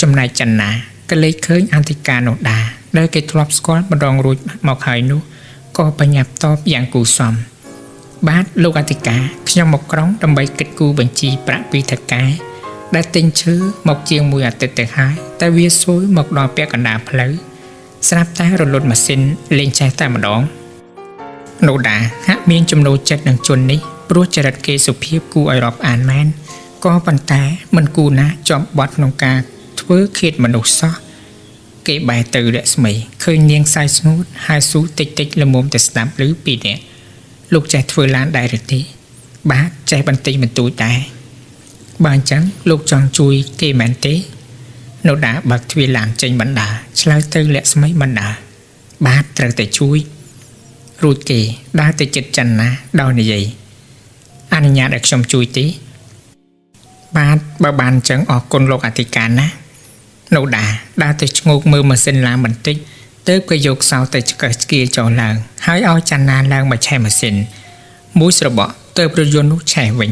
ចំណែកច័ន្ទណាក៏លេចឃើញអន្តិកានោះដាដែលគេធ្លាប់ស្គាល់ម្ដងរួចមកហើយនោះក៏បញ្ញាប់តបយ៉ាងគូសមបាទលោកអធិការខ្ញុំមកក្រុងដើម្បីគិតគូរបញ្ជីប្រាក់ពីថៅកែដែលទិញឈើមកជាងមួយអាទិត្យទៅហើយតែវាសួយមកដល់ពាក់កណ្ដាលផ្លូវស្រាប់តែរលត់ម៉ាស៊ីនលេងឆេះតែម្ដងនោះដាហាក់មានចំណូលចិត្តនឹងជននេះព្រោះចរិតគេសុភាពគួរឲ្យរាប់អានមែនក៏ប៉ុន្តែមិនគួរណាជាប់បត់ក្នុងការធ្វើឃាតមនុស្សសោះគេបែរទៅរស្មីឃើញនាងសាយស្ងួតហើយស៊ូតិចតិចល្មមទៅស្ដាប់ឬពីរនាក់លោកចេះធ្វើឡានដែរឬទេបាទចេះបន្តិចបន្តួចដែរបើអញ្ចឹងលោកចង់ជួយគេមែនទេនោះដាបើកទ្វារឡានចេញបណ្ដាឆ្លើយទៅលក្ស្មីបណ្ដាបាទត្រូវតែជួយរួចគេដើរទៅចិត្តច័ន្ទណាដោយនិយាយអនុញ្ញាតឲ្យខ្ញុំជួយទេបាទបើបានអញ្ចឹងអរគុណលោកអធិការណានោះដាដើរទៅឈ្ងោកមើលម៉ាស៊ីនឡានបន្តិចទើបគេយកសោទៅឆ្កឹះឆ្កៀចុះឡើងហើយឲ្យច័ន្ទណាឡើងមកឆេះម៉ាស៊ីនមួយស្របក់ទើបរថយន្តនោះឆេះវិញ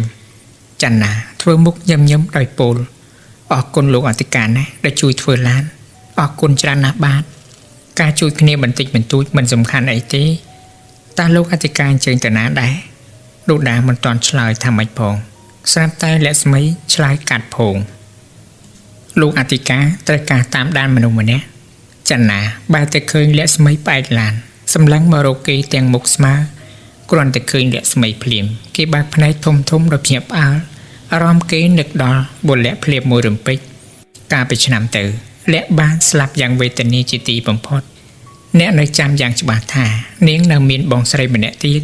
ច័ន្ទណាធ្វើមុខញឹមញឹមដោយពោលអរគុណលោកអធិការណាដែលជួយធ្វើឡានអរគុណច្រើនណាស់បាទការជួយគ្នាបន្តិចបន្តួចមិនសំខាន់អីទេតើលោកអធិការអញ្ជើញទៅណាដែរលោកដាមិនទាន់ឆ្លើយថាម៉េចផងស្រាប់តែលក្ស្មីឆ្លើយកាត់ផងលោកអធិការត្រូវការតាមដានមនុស្សម្នាក់ចន្ទណាបែរតែឃើញលក្ស្មីផ្អែកឡានសម្លឹងមករកគេទាំងមុខស្មើគ្រាន់តែឃើញលក្ស្មីភ្លាមគេបើកភ្នែកធំធំដោយភ្ញាក់ផ្អើលអារម្មណ៍គេនឹកដល់បុលៈភ្លាមមួយរំពេចកាលពីឆ្នាំទៅលក្ខបានស្លាប់យ៉ាងវេទនាជាទីបំផុតអ្នកនៅចាំយ៉ាងច្បាស់ថានាងនៅមានបងស្រីម្នាក់ទៀត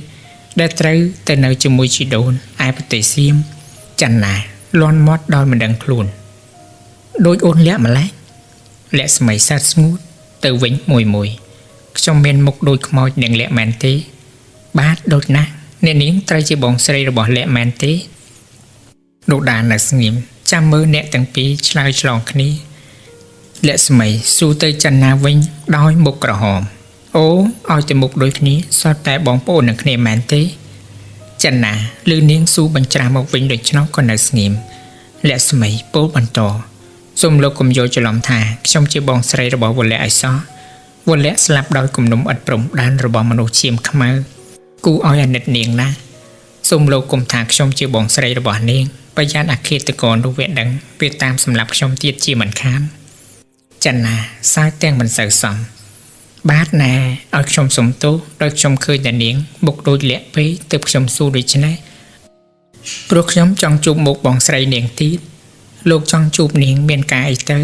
ដែលត្រូវទៅនៅជាមួយជីដូនឯប្រទេសសៀមចន្ទណាលន់មាត់ដោយមិនដឹងខ្លួនដោយអូនលាក់ម្ល៉េះលក្ស្មីសាត់ស្ងួតទៅវិញមួយមួយខ្ញុំមានមុខដូចខ្មោចនាងលាក់មែនទេបាទដូចណាស់អ្នកនាងត្រូវជាបងស្រីរបស់លាក់មែនទេលោកដានៅស្ងៀមចាំមើលអ្នកទាំងពីរឆ្លើយឆ្លងគ្នាលក្ស្មីសួរទៅចន្ទណាវិញដោយមុខក្រហមអូឲ្យតែមុខដូចគ្នាសុទ្ធតែបងប្អូននឹងគ្នាមែនទេចន្ទណាឬនាងសួរបញ្ច្រាស់មកវិញដូច្នោះក៏នៅស្ងៀមលក្ស្មីពោលបន្តសូមលោកកុំយល់ច្រឡំថាខ្ញុំជាបងស្រីរបស់វលៈឲ្យសោះវលៈស្លាប់ដោយគំនុំឥតព្រំដែនរបស់មនុស្សឈាមខ្មៅគូឲ្យអាណិតនាងណាស់សូមលោកកុំថាខ្ញុំជាបងស្រីរបស់នាងប្រយ័ត្នអាឃាតករនោះវាដឹងវាតាមសម្លាប់ខ្ញុំទៀតជាមិនខានចន្ទណាសើចទាំងមិនសូវសមបាទណែឲ្យខ្ញុំសុំទោសដោយខ្ញុំឃើញតែនាងមុខដូចលាក់ពេកទើបខ្ញុំសួរដូច្នេះព្រោះខ្ញុំចង់ជួបមុខបងស្រីនាងទៀតលោកចង់ជួបនាងមានការអីទៅ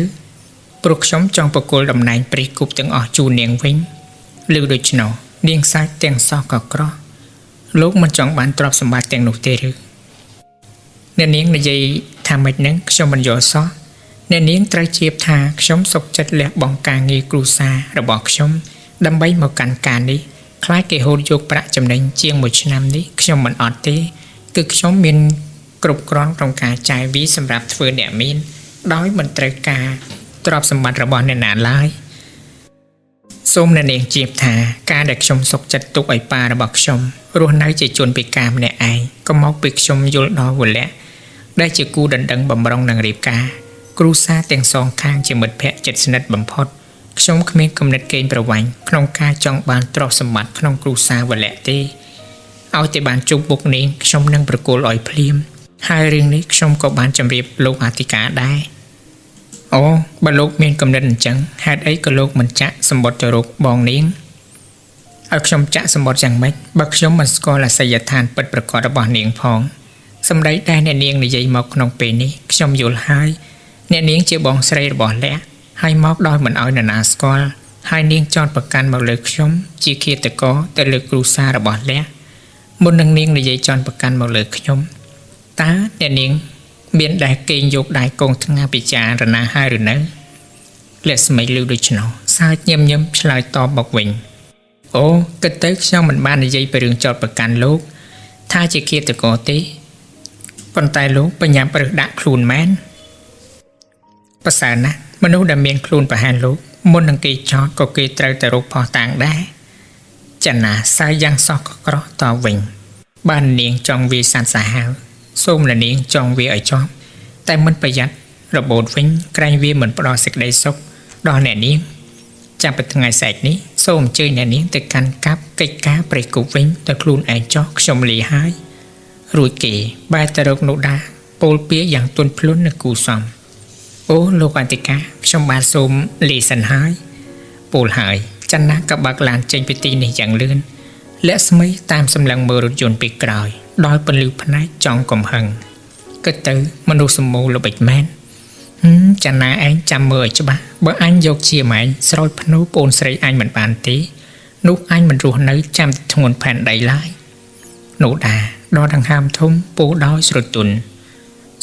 ព្រោះខ្ញុំចង់ប្រគល់តំណែងព្រះគប់ទាំងអស់ជូននាងវិញឬដូច្នោះនាងសាច់ទាំងសោះក៏ក្រោះលោកមិនចង់បានទ្រព្យសម្បត្តិទាំងនោះទេឬអ្នកនាងនិយាយថាម៉េចនឹងខ្ញុំមិនយល់សោះអ្នកនាងត្រូវជ្រាបថាខ្ញុំសុខចិត្តលះបង់ការងារគ្រួសាររបស់ខ្ញុំដើម្បីមកកាន់ការនេះខ្លាចគេហូតយកប្រាក់ចំណេញជាងមួយឆ្នាំនេះខ្ញុំមិនអត់ទេគឺខ្ញុំមានគ្រប់គ្រាន់ក្នុងការចាយវាសម្រាប់ធ្វើអ្នកមានដោយមិនត្រូវការទ្រព្យសម្បត្តិរបស់អ្នកណាឡើយសូមអ្នកនាងជ្រាបថាការដែលខ្ញុំសុខចិត្តទុកឲ្យប៉ារបស់ខ្ញុំរស់នៅជាជនពិការម្នាក់ឯងក៏មកពីខ្ញុំយល់ដល់វលៈដែលជាគូដណ្ដឹងបំរុងនឹងរៀបការគ្រួសារទាំងសងខាងជាមិត្តភក្តិជិតស្និទ្ធបំផុតខ្ញុំគ្មានគំនិតកេងប្រវ័ញ្ចក្នុងការចង់បានទ្រព្យសម្បត្តិក្នុងគ្រួសារវលៈទេឲ្យតែបានជួបមុខនាងខ្ញុំនឹងប្រគល់ឲ្យភ្លាមហើយរឿងនេះខ្ញុំក៏បានជម្រាបលោកអធិការដែរអូបើលោកមានគំនិតអញ្ចឹងហេតុអីក៏លោកមិនចាក់សម្បត្តិទៅរកបងនាងឲ្យខ្ញុំចាក់សម្បត្តិយ៉ាងម៉េចបើខ្ញុំមិនស្គាល់អាសយដ្ឋានពិតប្រាកដរបស់នាងផងសម្ដីដែលអ្នកនាងនិយាយមកក្នុងពេលនេះខ្ញុំយល់ហើយអ្នកនាងជាបងស្រីរបស់លក្ខ ហើយមកដោយមិនឲ្យនរណាស្គាល់ហើយនាងចោទប្រកាន់មកលើខ្ញុំជាឃាតករទៅលើគ្រួសាររបស់លះមុននឹងនាងនិយាយចោទប្រកាន់មកលើខ្ញុំតើអ្នកនាងមានដែលកេងយកដៃកងថ្ងាពិចារណាហើយឬនៅលក្ស្មីឮដូច្នោះសើចញឹមញឹមឆ្លើយតបមកវិញអូគិតទៅខ្ញុំមិនបាននិយាយពីរឿងចោទប្រកាន់លោកថាជាឃាតករទេប៉ុន្តែលោកបញ្ញាប់រើសដាក់ខ្លួនមែនប្រសើរណាស់មនុស្សដែលមានខ្លួនប្រហែលលោកមុននឹងគេចោទក៏គេត្រូវតែរកភស្តុតាងដែរចន្ទាសើចយ៉ាងសោះកក្រោះតបវិញបាននាងចង់វាយសត្វសាហាវសូមលានាងចង់វាឲ្យជាប់តែមិនប្រយ័ត្នរបូតវិញក្រែងវាមិនផ្ដល់សេចក្តីសុខដល់អ្នកនាងចាប់ពីថ្ងៃស្អែកនេះសូមអញ្ជើញអ្នកនាងទៅកាន់កាប់កិច្ចការព្រៃគប់វិញទៅខ្លួនឯងចោះខ្ញុំលាហើយរួចគេបែរទៅរកនោះដាពោលពាក្យយ៉ាងទន់ភ្លន់និងគូសមអូលោកអធិការខ្ញុំបាទសូមលាសិនហើយពោលហើយចន្ទាក៏បើកឡានចេញពីទីនេះយ៉ាងលឿនលក្ស្មីតាមសម្លឹងមើលរថយន្តពីក្រោយដោយពន្លឺភ្នែកចង់កំហឹងគិតទៅមនុស្សសម្មូលល្បិចមែនចន្ទាឯងចាំមើលឲ្យច្បាស់បើអញយកជាម៉ែងស្រោចភ្នូប្អូនស្រីអញមិនបានទេនោះអញមិនរស់នៅចាំតែធ្ងន់ផែនដីឡើយនោះដាដល់ដង្ហើមធំពោលដោយស្រទន់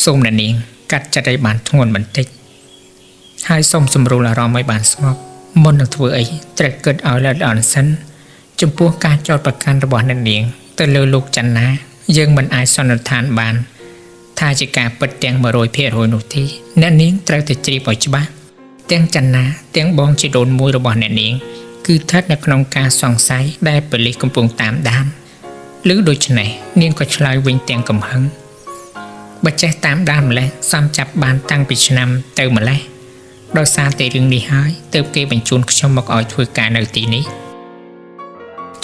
សូមអ្នកនាងកាត់ចិត្តឲ្យបានធ្ងន់បន្តិចហើយសូមសម្រួលអារម្មណ៍ឲ្យបានស្ងប់មុននឹងធ្វើអីត្រូវគិតឲ្យល្អិតល្អន់សិនចំពោះការចោទប្រកាន់របស់អ្នកនាងទៅលើលោកចន្ទាយើងមិនអាចសន្និដ្ឋានបានថាជាការពិតទាំង 100% នោះទេអ្នកនាងត្រូវតែជ្រាបឲ្យច្បាស់ទាំងចន្ទាទាំងបងជីដូនមួយរបស់អ្នកនាងគឺស្ថិតនៅក្នុងការសង្ស័យដែលប៉ូលីសកំពុងតាមដានឬដូច្នេះនាងក៏ឆ្លើយវិញទាំងកំហឹងបើចេះតាមដានម្លេះសំចាប់បានតាំងពីឆ្នាំទៅម្លេះដោយសារតែរឿងនេះហើយទើបគេបញ្ជូនខ្ញុំមកឲ្យធ្វើការនៅទីនេះ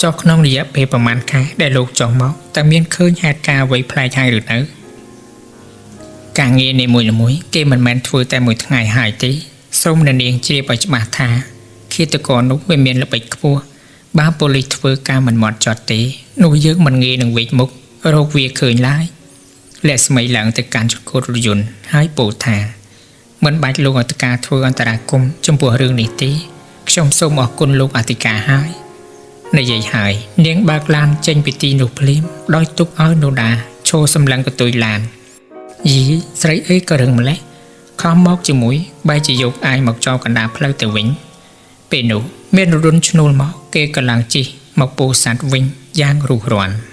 ចុះក្នុងរយៈពេលប្រមាណខែដែលលោកចុះមកតើមានឃើញហេតុការណ៍អ្វីប្លែកហើយឬនៅការងារនីមួយៗគេមិនមែនធ្វើតែមួយថ្ងៃហើយទេសូមអ្នកនាងជ្រាបឲ្យច្បាស់ថាឃាតករនោះវាមានល្បិចខ្ពស់បើប៉ូលីសធ្វើការមិនម៉ត់ចត់ទេនោះយើងមិនងាយនឹងវេចមុខរកវាឃើញឡើយលក្ស្មីឡើងទៅកាន់ចង្កូតរថយន្តហើយពោលថាមិនបាច់លោកអធិការធ្វើអន្តរាគមន៍ចំពោះរឿងនេះទេខ្ញុំសូមអរគុណលោកអធិការហើយនិយាយហើយនាងបើកឡានចេញពីទីនោះភ្លាមដោយទុកឲ្យនូដាឈរសម្លឹងកន្ទុយឡានយីស្រីអីក៏រឹងម្លេះខំមកជាមួយបែរជាយកអាយមកចោលកណ្ដាលផ្លូវទៅវិញពេលនោះមានររុនឈ្នួលមកគេក៏ឡើងជិះមកពោធិ៍សាត់វិញយ៉ាងរុះរាន់។